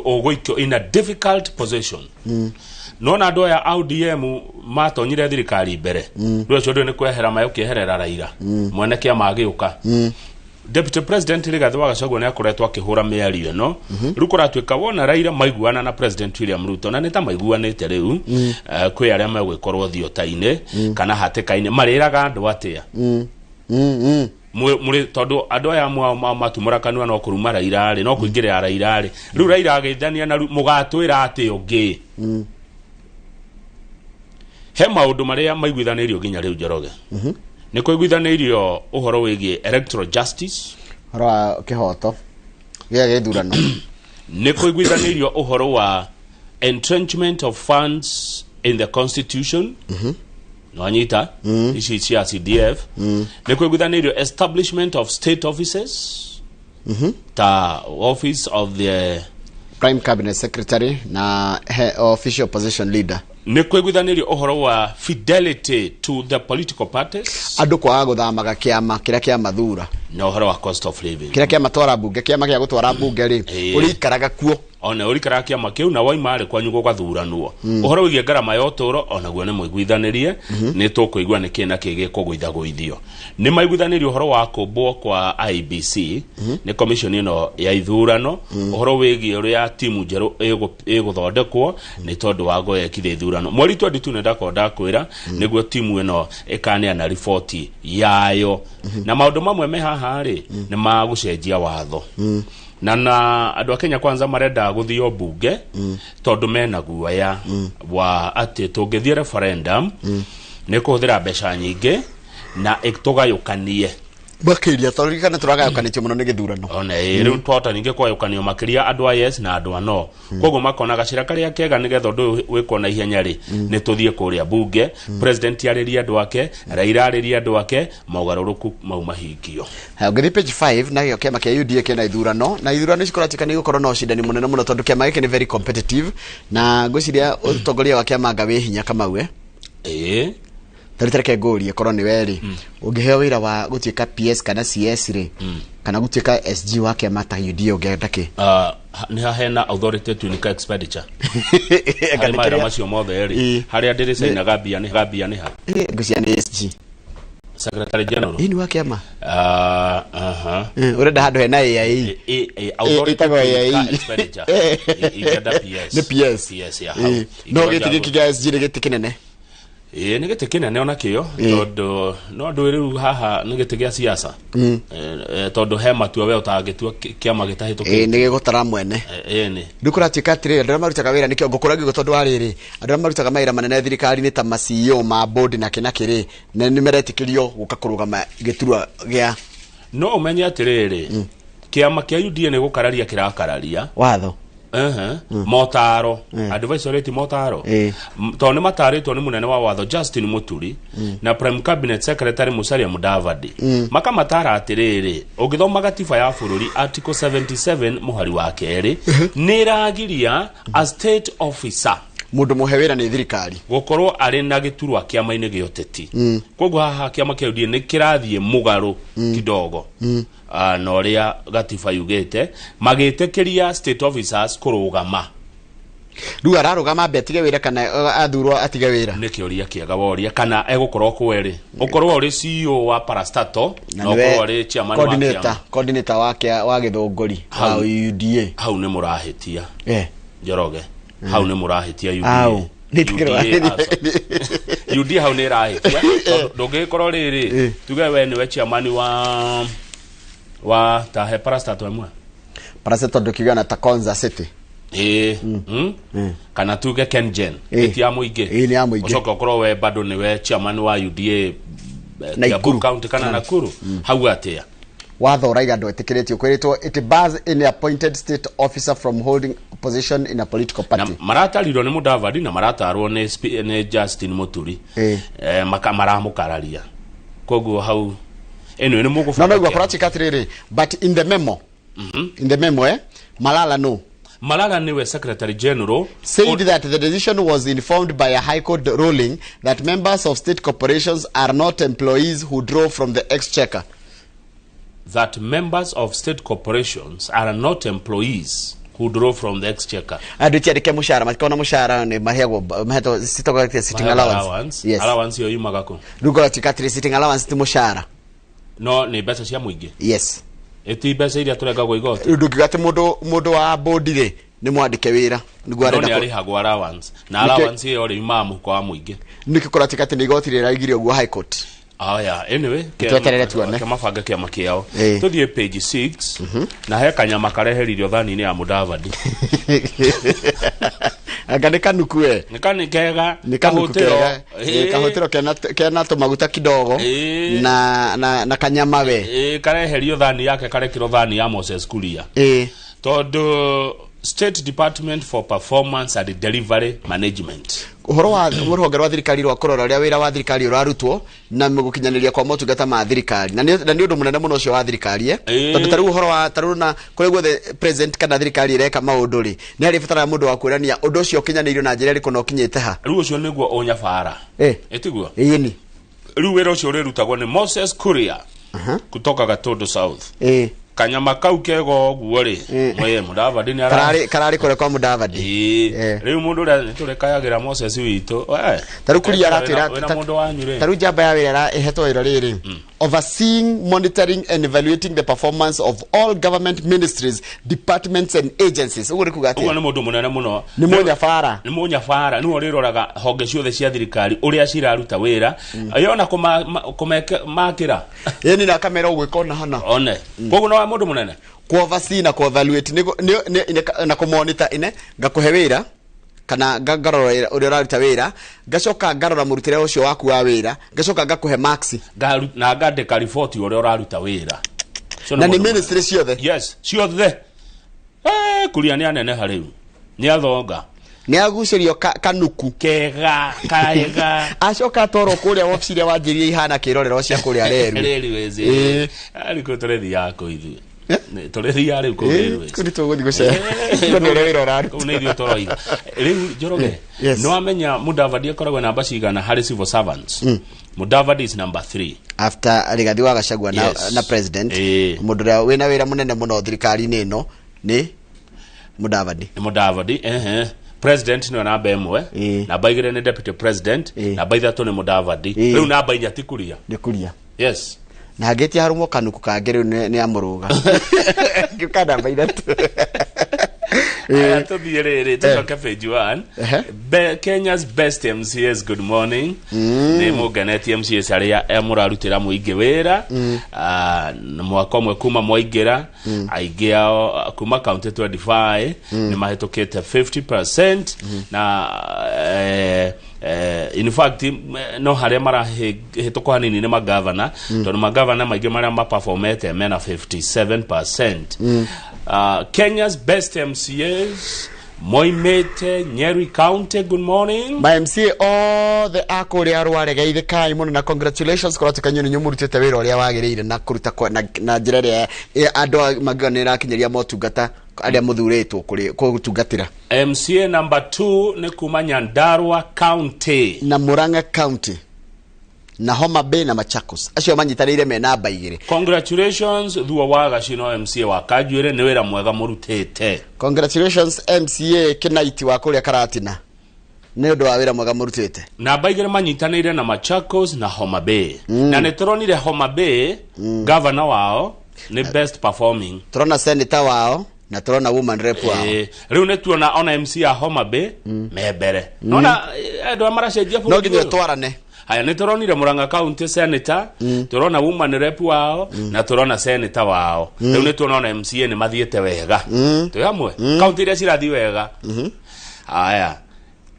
Ũgũikio in a difficult position. Nona andũ aya a ODM matonyire thirikari mbere, rĩu acio ndũĩ nĩ kwehera megũkĩeherera Raila mwene kĩama agĩũka. Deputy President Rigathi wa Gachagua nĩ akoretwo akĩhũra mĩario ĩno. Rĩu kũratuĩka wona Raila maiguana na President William Ruto, na nĩ ta maiguanĩte rĩu, kwĩ arĩa megwĩkorwo thiota-inĩ kana hatĩka-inĩ, marĩraga andũ atĩa? Mũrĩ tondũ andũ aya matumũra kanua no kũruma Raila rĩ, no kũingĩrĩra Raila rĩ, rĩu Raila agĩithania na mũgatwĩra atĩ ũngĩ he maũndũ marĩa maiguithanĩirio nginya rĩu. Njoroge, nĩ kũiguithanĩirio ũhoro wĩgiĩ electoral justice. Ũhoro wa kĩhoto gĩa gĩthurano. Nĩ kũiguithanĩirio ũhoro wa entrenchment of funds in the constitution, nwanyita ici cia CDF. Nĩ kũiguithanĩirio establishment of state offices ta office of the Prime Cabinet Secretary na official opposition leader. Nĩ kũiguithanĩirio ũhoro wa fidelity to the political parties. Andũ kwaga gũthamaga kĩama kĩrĩa kĩa mathura. Na ũhoro wa cost of living. Kĩrĩa kĩa matwara mbunge, kĩama gĩa gũtwara mbunge rĩ, ũrĩikaraga kuo. Ona ũrikaraga kĩama kĩu na waima rĩ, kwanyu gũgathuranwo. Ũhoro wĩgiĩ ngarama ya ũtũũro onaguo nĩ mũiguithanĩrie. Nĩ tũkũigua nĩ kĩ na kĩ gĩkũgũithagũithio. Nĩ maiguithanĩrie ũhoro wa kũmbwo kwa IEBC, nĩ commission ĩno ya ithurano, ũhoro wĩgiĩ ũrĩa timu njerũ ĩgũthondekwo nĩ tondũ wa gwekithia ithurano mweri 22. Nĩ ndakorwo ndakwĩra nĩguo timu ĩno ĩkaneana riboti yayo, na maũndũ mamwe me haha rĩ, nĩ ma gũcenjia watho na andũ a Kenya Kwanza marenda gũthio mbunge tondũ mena guoya wa atĩ tũngĩthiĩ referendum nĩ kũhũthĩra mbeca nyingĩ na ĩtũgayũkanie. Makĩria tondũ ririkana tũragayũkanĩtio mũno nĩ gĩthurano. Ona ĩ rĩu twahota ningĩ kũgayũkanio makĩria, andũ a yes na andũ a no. Koguo makona gacĩra karĩa kega nĩgetha ũndũ ũyũ wĩkwo na ihenya rĩ, nĩ tũthiĩ kũrĩa mbunge, president arĩrie andũ ake, Raila arĩrie andũ ake, mogarũrũku mau mahingio. Haya, ũngĩthiĩ page 5, nakĩo kĩama kĩa UDA kĩna ithurano, na ithurano ici kũratuĩka nĩ igũkorwo na ũcindani mũnene mũno tondũ kĩama gĩkĩ nĩ very competitive, na ngwĩciria ũtongoria wa kĩama anga wĩ hinya, Kamau, eh? Ĩĩ. Tarĩ tareke ngũrie, korwo nĩ we rĩ, ũngĩheo wĩra wa gũtuĩka PS kana CS rĩ, kana gũtuĩka SG wa kĩama ta UDA, ũngĩenda kĩ? Ah, nĩ hahena authority to incur expenditure harĩ mawĩra macio mothe rĩ, harĩa ndĩrĩcainaga mbia nĩ mbia nĩ ha? Ngwĩciria nĩ SG. Secretary General. Ĩ nĩ wa kĩama. Ah, aha. Ũrenda handũ hena AIE. Authority ĩtagwo to AIE. incur expenditure. Ingĩenda PS. Nĩ PS. PS ya hau. No gĩtĩ gĩkĩ gĩa SG nĩ gĩtĩ kĩnene. Ĩĩ, nĩ gĩtĩ kĩnene ona kĩo, tondũ no andũ rĩu haha nĩ gĩtĩ gĩa siasa. Tondũ he matua we ũtangĩtua kĩama gĩtahĩtũkĩte. Nĩ gĩgũtara mwene. Ĩĩ nĩ. Rĩu kũratuĩka atĩrĩrĩ, andũ arĩa marutaga wĩra, nĩkĩo ngũkũragia ũguo, tondũ wa rĩrĩ, andũ arĩa marutaga mawĩra manene thirikari-inĩ ta ma CEO ma board na kĩ na kĩrĩ, na nĩ maretĩkĩrio gũka kũrũgama gĩturwa gĩa No ũmenye atĩrĩrĩ, kĩama kĩa UDA nĩ gũkararia kĩrakararia watho. Motaro, advisory ti motaro. Tondũ nĩ matarĩtwo nĩ mũnene wa watho Justin Muturi na Prime Cabinet Secretary Musalia Mudavadi, makamatara atĩrĩrĩ, ũngĩthoma gatiba ya bũrũri article 77 mũhari wa kerĩ, nĩ ĩragiria a state officer, mũndũ mũhe wĩra nĩ thirikari, gũkorwo arĩ na gĩturwa kĩama-inĩ gĩa ũteti. Koguo haha kĩama kĩa UDA nĩ kĩrathiĩ mũgarũ kidogo na ũrĩa gatiba yugĩte, magĩtĩkĩria state officers kũrũgama. Rĩu ararũgama ambe atige wĩra kana athurwo atige wĩra? Nĩ kĩũria kĩega woria. Kana egũkorwo kwerĩ, ũkorwo ũrĩ CEO wa parastatal na nĩwe ũkorwo ũrĩ chairman wa coordinator kĩama. Coordinator wa wa gĩthũngũri wa Hau. UDA. Hau nĩ mũrahĩtia. Njoroge, hau nĩ mũrahĩtia UDA. Au. Nĩ UDA, aca. UDA hau nĩ ĩrahĩtia tondũ ndũngĩgĩkorwo rĩrĩ, tuge we nĩwe chairman wa tahe parastatal ĩmwe. Parastatal ndũkiuga na ta Konza City. Ĩĩ. Kana tuge KenGen. Ĩti ya mũingĩ. Ĩĩ, nĩ ya mũingĩ. Ũcoke ũkorwo we bado nĩwe chairman wa UDA Nakuru. Kiambu County kana Nakuru, hau atĩa? Watho ũraiga ndwetĩkĩrĩtio, kwĩrĩtwo it bars any appointed state officer from holding a position in a political Na party. maratarirwo nĩ Mudavadi na maratarwo nĩ Justin Muturi. Maramũkararia, koguo hau ĩno nĩ mũgũbanga No noigua kĩama. kũratuĩka atĩrĩrĩ, but in the memo, in the memo, Malala no Malala niwe secretary general. Said that the decision was informed by a high court ruling that members of state corporations are not employees who draw from the exchequer. That members of state corporations are not employees who draw from the exchequer. Andũ ti andĩke mũcara, matikona mũcara, nĩ maheagwo, mahetwo citogete sitting allowance. Yes. Allowance ĩyo yumaga kũ? Rĩu ngoratuĩka atĩrĩ, sitting allowance ti mũcara. No nĩ mbeca cia mũingĩ. Yes. Ĩti mbeca iria tũrengagwo igoti. Rĩu ndũngiuga atĩ mũndũ wa bodi rĩ nĩ mwandĩke wĩra nĩguo No arenda nĩ arĩhagwo allowance, na allowance ĩyo rĩ yumaga mũhuko wa mũingĩ. Nĩkĩo kũratuĩka atĩ nĩ igoti rĩraigire ũguo High Court. Aya, anyway, Tweterere tuone. ke mabange kĩama kĩao. Ĩĩ. Tũthiĩ page 6 na he kanyama kareheririo thani-inĩ ya Mudavadi. Anga nĩ kanuku we. Nĩ kani kega. Nĩ kanuku Kahũtĩro. kega. Ĩĩ, kahũtĩro kena tũmaguta kidogo. Ĩĩ. Na kanyama we. Ĩĩ, kareherio thani yake, karekĩrwo thani ya Moses Kuria. Ĩĩ. Tondũ State Department for Performance and Delivery Management, ũhoro wa rũhonge rwa thirikari rwa kũrora ũrĩa wĩra wa thirikari ũrarutwo na gũkinyanĩria kwa motungata ma thirikari, na nĩ ũndũ mũnene mũno ũcio wa thirikari, Ĩĩ. tondũ tarĩu ũhoro wa tarĩu na kũrĩa guothe president kana thirikari ĩreka maũndũ rĩ, nĩ harĩ bataraga mũndũ wa kwĩrania ũndũ ũcio ũkinyanĩirio na njĩra ĩrĩkũ na ũkinyĩte ha. Rĩu ũcio nĩguo ũnyabara. Ĩĩ. Ĩtiguo? Ĩni. Rĩu wĩra ũcio ũrĩrutagwo nĩ Moses Kuria kutoka Gatundu South. Ĩĩ. Kanyama kau kega ũguo rĩ, mwe Mudavadi nĩ ara Kararĩ kũrĩa kwa Mudavadi. Ĩĩ. Eh. Rĩu mũndũ ũrĩa nĩtũrekayagĩra Moses witũ. Tarĩu Kuria aratwĩra wĩna mũndũ wanyu rĩ. Tarĩu njamba ya wĩra ĩhetwo wĩra rĩrĩ, overseeing, monitoring and evaluating the performance of all government ministries, departments and agencies. Ũguo nĩ kuga Ũguo atĩa? nĩ mũndũ mũnene mũno. Nĩ mũnyabara. Nĩ mũnyabara, nĩwe ũrĩroraga honge ciothe cia thirikari ũrĩa ciraruta wĩra, yona kũmakĩra. Ĩni, na kamera ũgwĩka ona hana. One koguo no mũndũ mũnene. Ku oversee na ku evaluate na kũmonitor, ine ngakũhe wĩra kana ngarora ũrĩa ũraruta wĩra, ngacoka ngarora mũrutĩre ũcio waku wa wĩra, ngacoka ngakũhe marks. Na ngandĩka riboti ũrĩa ũraruta wĩra. Ũcio Na nĩ mũndũ mũnene. ministry ciothe. Yes, ciothe. Kuria nĩ aneneha rĩu, nĩ athonga. Nĩ agucĩrio kanuku kega kaega. Acoka atwarwo kũrĩa wabici iria wanjĩrie ihana kĩrorero cia kũrĩa reru. Railways. Ĩĩ. Arĩ kũ tũrĩthiaga kũ ithuĩ? Eh? Tũrĩthiaga rĩu kũ railways. Kũu nĩ tũgũthiĩ gũcera. Kũu nĩ ũrĩa wĩra ũraruta. Kũu nĩ ithuĩ tũroiga rĩu, Njoroge. Yes. Nĩ wamenya Mudavadi akoragwo namba cigana harĩ civil servants? Mudavadi is number 3. After Rigathi wa Gachagua na, Yes. na president. Ĩĩ. Mũndũ ũrĩa wĩna wĩra mũnene mũno thirikari-inĩ ĩno nĩ Mudavadi. Nĩ Mudavadi, ehe. President nĩwe namba 1. Ĩĩ. Namba 2 nĩ deputy president. Ĩĩ. Namba 3 nĩ Mudavadi. Ĩĩ. Rĩu namba 4 ti Kuria. Nĩ Kuria. Yes. Na hangĩtia harũmwo kanuku kangĩ rĩu nĩ amũrũga ngĩũka namba 3. Aya, tũthiĩ rĩrĩ, tũcoke page 1. Ehe. Kenya's best MCAs, good morning. Nĩ mũngenetie MCAs arĩa mũrarutĩra mũingĩ wĩra. Ah, na mwaka ũmwe kuma mwaingĩra, aingĩ ao kuma county 25 nĩ mahĩtũkĩte 50%, na in fact no harĩa marahĩtũkwo hanini nĩ magavana, tondũ magavana maingĩ marĩa maperformete mena 57%. Kenya's best MCAs moimĩte Nyeri County, good morning. Ma MCA othe a kũrĩa Rware, geithĩkai mũno na congratulations. Kũratuĩka inyuĩ nĩ inyuĩ mũrutĩte wĩra ũrĩa wagĩrĩire na kũruta na njĩra ĩrĩa andũ mangĩona nĩ ĩrakinyĩria motungata arĩa mũthurĩtwo kũrĩ gũtungatĩra. MCA number 2 nĩ kuma Nyandarua County. Na Murang'a County na Homa Bay na Machakos, acio manyitanĩire me namba 2. Congratulations Thua wa Gacino, MCA wa Kanjuĩrĩ, nĩ wĩra mwega mũrutĩte. Congratulations MCA Kĩnaiti wa kũrĩa Karatina nĩ ũndũ wa wĩra mwega mũrutĩte. Namba 2 manyitanĩire na Machakos na Homa Bay, na nĩ tũronire Homa Bay governor wao nĩ best performing. Tũrona senator wao na tũrona woman rep wao. Rĩu nĩ tuona ona MC ya Homa Bay me mbere, nona andũ arĩa maracenjia No bũrũri nginya ũyũ. ũtwarane. Haya, nĩ tũronire Murang'a County senator, tũrona woman rep wao na tũrona senator wao. Rĩu nĩ tuona ona MCA nĩ mathiĩte wega. Twĩ hamwe, county iria cirathiĩ wega. Haya,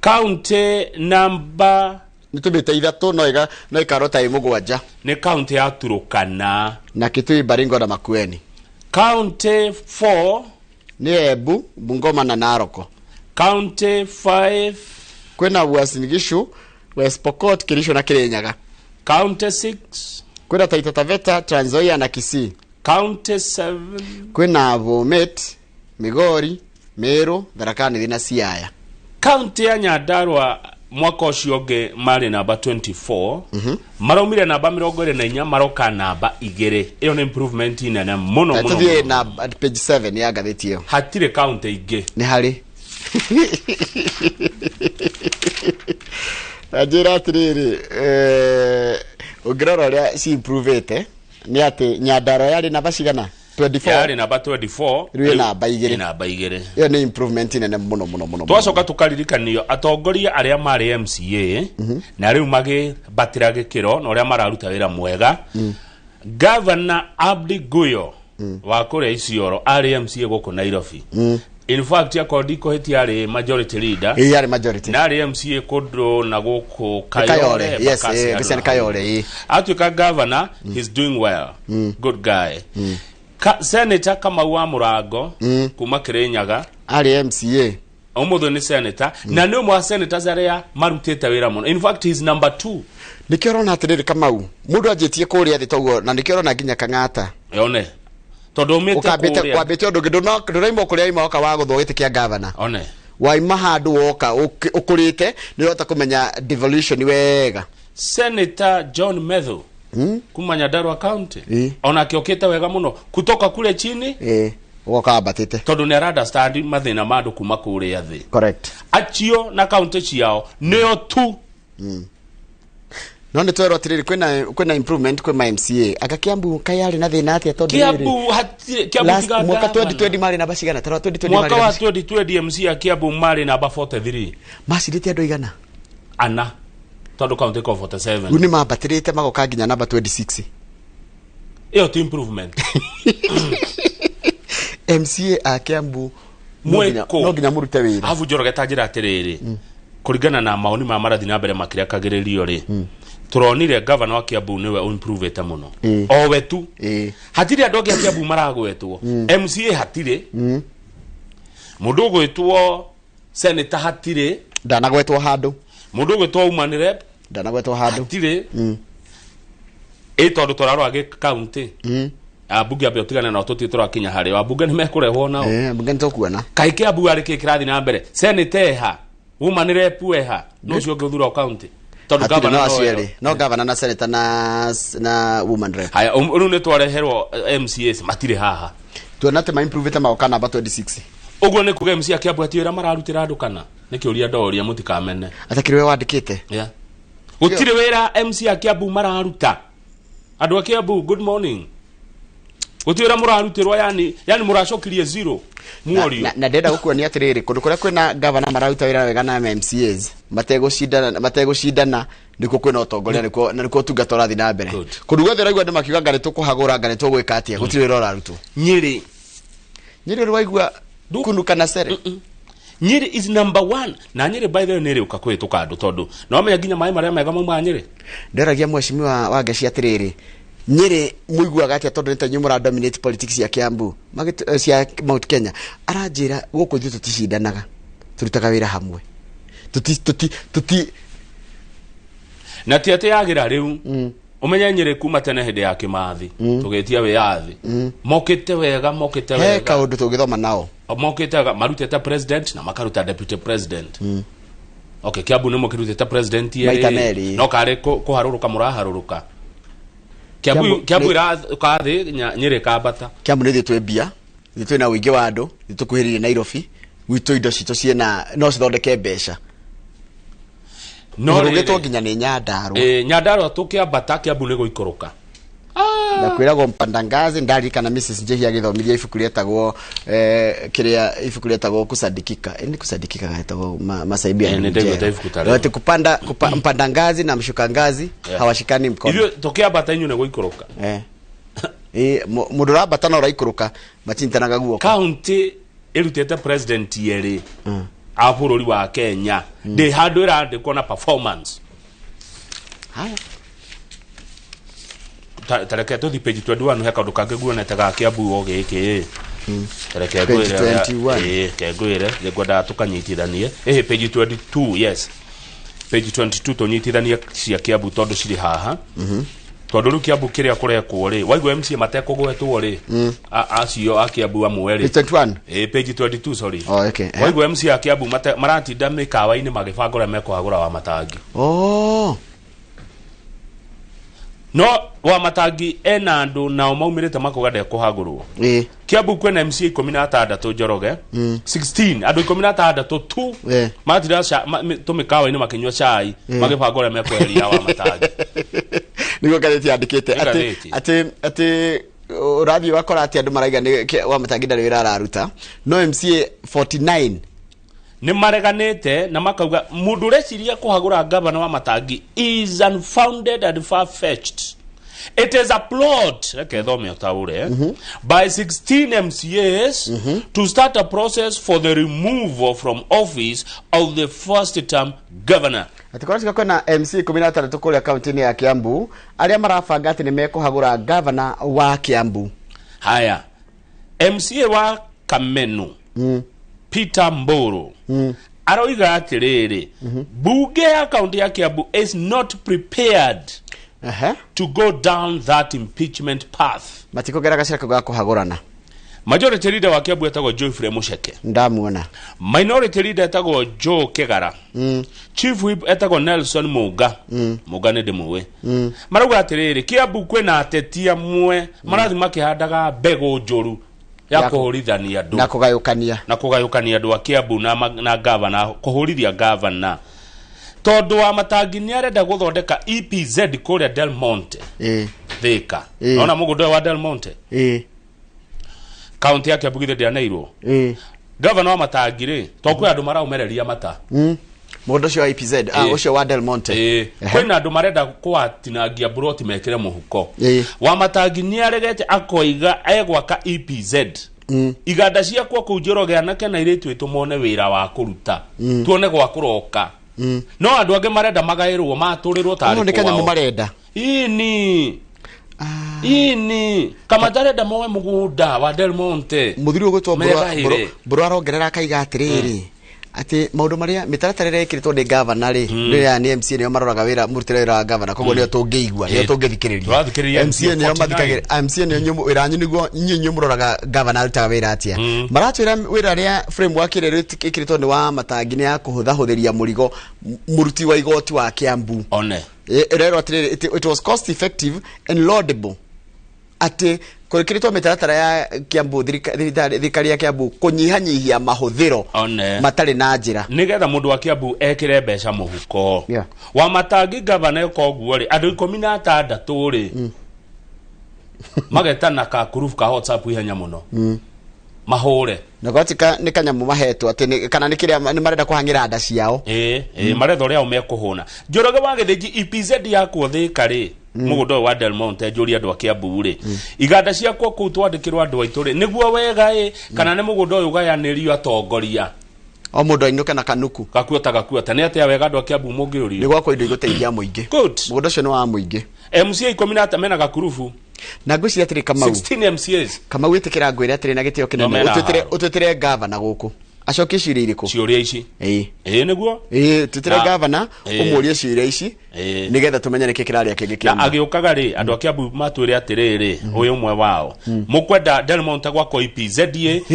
county number Nĩ tũmĩte 3, no ĩga no ĩkarwo ta ĩ 7. Nĩ county ya Turukana. Na Kitui, Baringo na Makueni. County 4 Nĩ Embu, Bungoma na Naroko. County 5 Kwĩna Uasin Gishu, West Pokot, Kericho na Kirinyaga. County 6 Kwĩna Taita Taveta, Trans Nzoia na Kisii. County 7 Kwĩna Bomet, Migori, Meru, Tharaka Nithi na Siaya. County ya Nyandarua. Mwaka ũcio ũngĩ marĩ namba 24, maraumire namba 24, maroka namba 2. Ĩyo nĩ improvement nene mũno mũno Tũthiĩ mũno. Na page 7 ya ngathĩti ĩyo. Hatirĩ kaunti ingĩ. Nĩ harĩ na njĩra atĩrĩrĩ, ũngĩrora ũrĩa ci-improvĩte nĩ atĩ Nyandarua yarĩ namba cigana? 24. Yarĩ namba 24. Rĩu ĩ namba 2. Ĩ namba 2. Ĩyo nĩ improvement nene mũno mũno mũno mũno. Twacoka tukaririkanio atongoria arĩa marĩ MCA na rĩu magĩbatĩra gĩkĩro na ũrĩa mararuta wĩra mwega. Governor Abdi Guyo wa kũrĩa Isiolo arĩ MCA gũkũ Nairobi. In fact, akorwo ndikũhĩtia, arĩ majority leader. Ĩ, yarĩ majority. Na arĩ MCA kũndũ na gũkũ Kayole. Kayole. Yes. Bakasi handũ Christian na hau. Kayole, ĩ. Atuĩka governor, he's doing well, good guy. Senator Kamau wa Mũrango kuma Kirinyaga Arĩ MCA. Ũmũthĩ nĩ senator, na nĩ ũmwe wa senators arĩa marutĩte wĩra mũno. In fact, he's number two. Nĩkĩo ũrona atĩrĩrĩ, Kamau mũndũ anjĩtie kũrĩa thĩ toguo, na nĩkĩo ũrona nginya Kang'ata. One tondũ umĩte Ũkambĩte kũrĩa. Wambĩte ũndũ ũngĩ, ndũraima kũrĩa waima woka wagũthwo gĩtĩ kĩa gavana. One. Waima handũ woka ũkũrĩte, nĩ ũrahota kũmenya devolution wega. Senator John Methu kuma Nyandarua County onake okĩte wega mũno kutoka kule chini. Ĩ, ũgoka wambatĩte. Tondũ nĩ ara understand mathĩna ma andũ kuma kũrĩa thĩ. Correct. Acio na kaunti ciao nĩo tu. No nĩ twerwo atĩrĩrĩ, kwĩna improvement kwĩ ma MCA anga Kiambu kayarĩ na thĩna atĩa, tondũ rĩrĩ, Kiambu hatirĩ Kiambu last tiga mwaka gavana. 2020 marĩ namba cigana? Tarora 2020 Mwaka marĩ wa namba 2020 MC ya Kiambu marĩ namba 43. Macirĩte andũ igana? Ana, tondũ kaunti ko 47. Rĩu nĩ mambatĩrĩte magoka nginya namba 26. Ĩyo ti improvement. MCA a Kiambu no Mwĩkũ. no nginya mũrute wĩra. Abu Njoroge, ta njĩra atĩrĩrĩ, kũringana na maoni ma marathi na mbere makĩrekagĩrĩrio rĩ, tũronire gavana wa Kiambu nĩwe ũimprovĩte mũno. O we tu. Hatirĩ andũ angĩ a Kiambu maragwetwo. MCA hatirĩ mũndũ ũgwĩtwo, senator hatirĩ. Ndanagwetwo handũ. Mũndũ ũgwĩtwo woman rep Ndanagwetwo handũ. Hatirĩ. Ĩ tondũ tũrarora gĩ kaunti, ambunge ambe ũtigane nao, tũtirĩ tũrakinya harĩ ambunge, nĩ mekũrehwo nao. Mbunge nĩ tũkuona. Kaĩ Kiambu arĩ kĩ kĩrathiĩ na mbere? Senator eha, woman rep eha, no ũcio ũngĩ ũthura o kaunti tondũ Hatirĩ gavana no no acio ero. erĩ no gavana na senator na woman rep. Haya, rĩu nĩ twareherwo MCAs matirĩ haha. Tuona atĩ maimprovĩte magoka namba 26. Ũguo nĩ kuga MC a Kiambu hatirĩ wĩra mararutĩra andũ, kana nĩ kĩũria ndoria, mũtikamene. Atakĩrĩ we wandĩkĩte. Yeah. Gũtirĩ wĩra MC a Kiambu mararuta. Andũ a Kiambu, good morning. Gũtirĩ wĩra mũrarutĩrwo, yani mũracokirie zero muorio. Na ndĩrenda gũkuonia atĩrĩrĩ, kũndũ kũrĩa kwĩna gavana mararuta wĩra wega na MCAs mategũcindana, nĩkuo kwĩna ũtongoria, nĩkuo na nĩkuo ũtungata ũrathiĩ na mbere. Good. Kũndũ guothe ũraigua andũ makiuga nga nĩtũkũhagũra, nga nĩtũgwĩka atĩa, gũtirĩ wĩra ũrarutwo. Nyĩrĩ. Nyĩrĩ ũrĩ waigua kunuka na cere? Nyĩrĩ is number one, na Nyĩrĩ by the way nĩ ĩrĩũka kũhĩtũka andũ, tondũ no wamenya nginya maĩ marĩa mega maumaga Nyĩrĩ. Ndĩragia mheshimiwa wa Ngeci atĩrĩrĩ, Nyĩrĩ mũiguaga atĩa, tondũ nĩ ta inyuĩ mũra dominate politics cia Kiambu, cia Mount Kenya? Aranjĩra gũkũ ithuĩ tũticindanaga, tũrutaga wĩra hamwe, tuti tuti tuti Na ti atĩ yagĩra rĩu. Ũmenye Nyĩrĩ kuma tene hĩndĩ ya Kĩmathi tũgĩtia wĩyathi mokĩte wega, mokĩte He wega. Kaũndũ tũngĩthoma nao. Mokĩte wega, marutĩte president na makaruta deputy president. Okay, Kiambu nĩ mũkĩrutĩte president yerĩ. Maita merĩ. No karĩ kũharũrũka mũraharũrũka Kiambu. Kiambu ĩratũka thĩ, Nyĩrĩ ĩkambata. Kiambu nĩ ithuĩ twĩ mbia, ithuĩ twĩna ũingĩ wa andũ, ithuĩ tũkuhĩrĩirie Nairobi, gwitũ indo citũ ciĩna no cithondeke mbeca. No rũgĩtwo rĩrĩ, nginya nĩ Nyandarua. Nyandarua tũkĩambata, Kiambu nĩ gũikũrũka. Na kwĩragwo mpanda ngazi. Ndarikana Mrs Njehia agĩthomithia ibuku rĩetagwo kĩrĩa ibuku rĩetagwo kusadikika. Nĩ kusadikika getagwo masaibu ya Nĩ ndaiguĩte ibuku ta rĩu. Ati mpanda ngazi na mshuka ngazi hawashikani mkono. Ithuĩ tũkĩambata, inyuĩ nĩ gũikũrũka. Mũndũ ũrambata na ũraikũrũka machinyitanaga guoko. Kaunti ĩrutĩte president yerĩ a bũrũri wa Kenya, ndĩ handũ ĩrandĩkwo na performance. Haya. Tareke tũthi page 21, he kaũndũ kangĩ guonete ga Kiambu o gĩkĩ. Tareke Page ngwĩre ũrĩa- 21. Ĩĩ, ke ngwĩre ngwendaga tũkanyitithanie. Ĩhĩ, page 22, yes, page 22, tũnyitithanie cia Kiambu tondũ cirĩ haha. Tondũ rĩu Kiambu kĩrĩa kũrekwo rĩ, waigua MCA matekũgwetwo rĩ, acio a Kiambu amwe rĩ. Page 21. Page 22, sorry. Oh, okay. Waigua MCA a Kiambu maratinda mĩkawa-inĩ magĩbanga ũrĩa mekũhagũra wa matangi. Oh. No wa matangi ena andũ nao maumĩrĩte makauga ndekũhagũrwo. Kiambu kwĩna MCA 16, Njoroge. 16, andũ 16 tu. Maratinda tũmĩkawa-inĩ makĩnyua cai, magĩbanga ũrĩa mekweheria wa matangi. Nĩguo ngathĩti yandĩkĩte Nĩ atĩ ngathĩti. atĩ ũrathiĩ ũgakora atĩ andũ maraiga nĩ wa matangi ndarĩ wĩra araruta, no MCA 49 nĩ mareganĩte na makauga mũndũ ũreciria kũhagũra gavana wa matangi is unfounded and far-fetched. It is a plot, reke thome ũtaũre, by 16 MCAs to start a process for the removal from office of the first term governor. Atĩ korwo kwĩna MC 16 kũrĩa kaunti-inĩ ya Kiambu arĩa marabanga atĩ nĩ mekũhagũra gavana wa Kiambu. Haya, MCA wa Kamenu, Peter Mburu, aroiga atĩrĩrĩ, bunge ya kaunti ya Kiambu is not prepared to go down that impeachment path. Matikũgera gacĩra kau ga kũhagũrana. Majority leader wa Kiambu etagwo Geoffrey Mucheke. Ndamuona. Minority leader etagwo Joe Kegara. Chief whip etagwo Nelson Muga. Muga nĩ ndĩmũĩ. Marauga atĩrĩrĩ, Kiambu kwĩna ateti amwe marathiĩ makĩhandaga mbegũ njũru ya kũhũrithania andũ na kũgayũkania, na kũgayũkania andũ a Kiambu na gavana, kũhũrithia gavana, tondũ wa matangi nĩ arenda gũthondeka EPZ kũrĩa Del Monte, Thika. Ona mũgũnda ũyũ wa Del Monte, kaunti ya Kiambu githĩ ndĩaneirwo gavana wa matangi rĩ, to kwĩ andũ maraumereria mata. Mũgũnda ũcio wa EPZ, ũcio wa Del Monte. Kwĩna andũ marenda kũwatinangia buroti mekĩre mũhuko. Wa matangi nĩ aregete, akoiga egwaka EPZ, iganda ciakwa kũu Njoroge, anake na airĩtu aitũ mone wĩra wa kũruta, tuone gwa kũroka. No andũ angĩ marenda magaĩrwo matũrĩrwo tarĩ Oh, nĩ kanyamũ kwao. marenda. Ini kamatarenda moe mũgũnda wa Del Monte. Mũthuri ũgwĩtwo Megaire. Mbũrũ arongerera akaiga atĩrĩrĩ, atĩ maũndũ marĩa mĩtaratara ĩrĩa ĩkĩrĩtwo nĩ gavana rĩ, rĩrĩa nĩ MCA nĩo maroraga wĩra, mũrutĩre wĩra wa gavana, koguo nĩo tũngĩigua, nĩo tũngĩthikĩrĩria. Tũrathikĩrĩria MCA MCA nĩo 49. mathikagĩrĩria, MCA nĩo wĩra wanyu nĩguo inyuĩ inyuĩ mũroraga gavana arutaga wĩra atĩa. Maratwĩra wĩra ũrĩa framework ĩrĩa ĩkĩrĩtwo nĩ wa matangi nĩ ya kũhũthahũthĩria mũrigo mũruti wa igoti wa Kiambu. One. Ĩrerwo atĩrĩrĩ, it was cost effective and laudable atĩ kũrĩkĩrĩtwo mĩtaratara ya Kiambu, thirikari ya Kiambu kũnyihanyihia mahũthĩro One. matarĩ na njĩra. Nigetha mũndũ wa Kiambu ekĩre mbeca mũhuko. Wa matangi gavana eka ũguo rĩ, andũ 16 rĩ, magetana ka group ka WhatsApp ihenya mũno, mahũre. Na gwatika nĩ kanyamũ mahetwo atĩ kana nĩ kĩrĩa nĩ marenda kũhang'ĩra nda ciao. Ĩĩ, maretha ũrĩa o mekũhũna. Njoroge wa Gĩthĩnji, EPZ yakwo Thĩka rĩ, mũgũnda ũyũ wa Del Monte, njũrie andũ a Kiambu rĩ, iganda ciakwo kũu twandĩkĩrwo andũ aitũ rĩ, nĩguo wega ĩ, kana nĩ mũgũnda ũyũ ũgayanĩrio atongoria, O mũndũ ainũke na kanuku. Gakuota gakuota nĩ atĩa wega andũ a Kiambu mũngĩũrio? Nĩ gwakwo indo igũteithia mũingĩ. Good. Mũgũnda ũcio nĩ wa mũingĩ. MCA 13 mena gakurubu. Na ngwĩciria atĩrĩ, Kamau, 16 MCAs. Kamau, ĩtĩkĩra ngwĩre atĩrĩ na gĩtĩo No kĩnene, mena haro. ũtwĩtĩre gavana gũkũ acokie ciũria irĩkũ. Ciũria ici. Ĩĩ, nĩguo. Ĩĩ, twĩtĩre gavana, ũmũrie ciũria ici, nĩgetha tũmenye nĩkĩ kĩrarĩa kĩngĩ Na kĩama. agĩũkaga rĩ, andũ a Kiambu matwĩre atĩrĩrĩ, ũyũ ũmwe wao, mũkwenda Del Monte gwakwo EPZ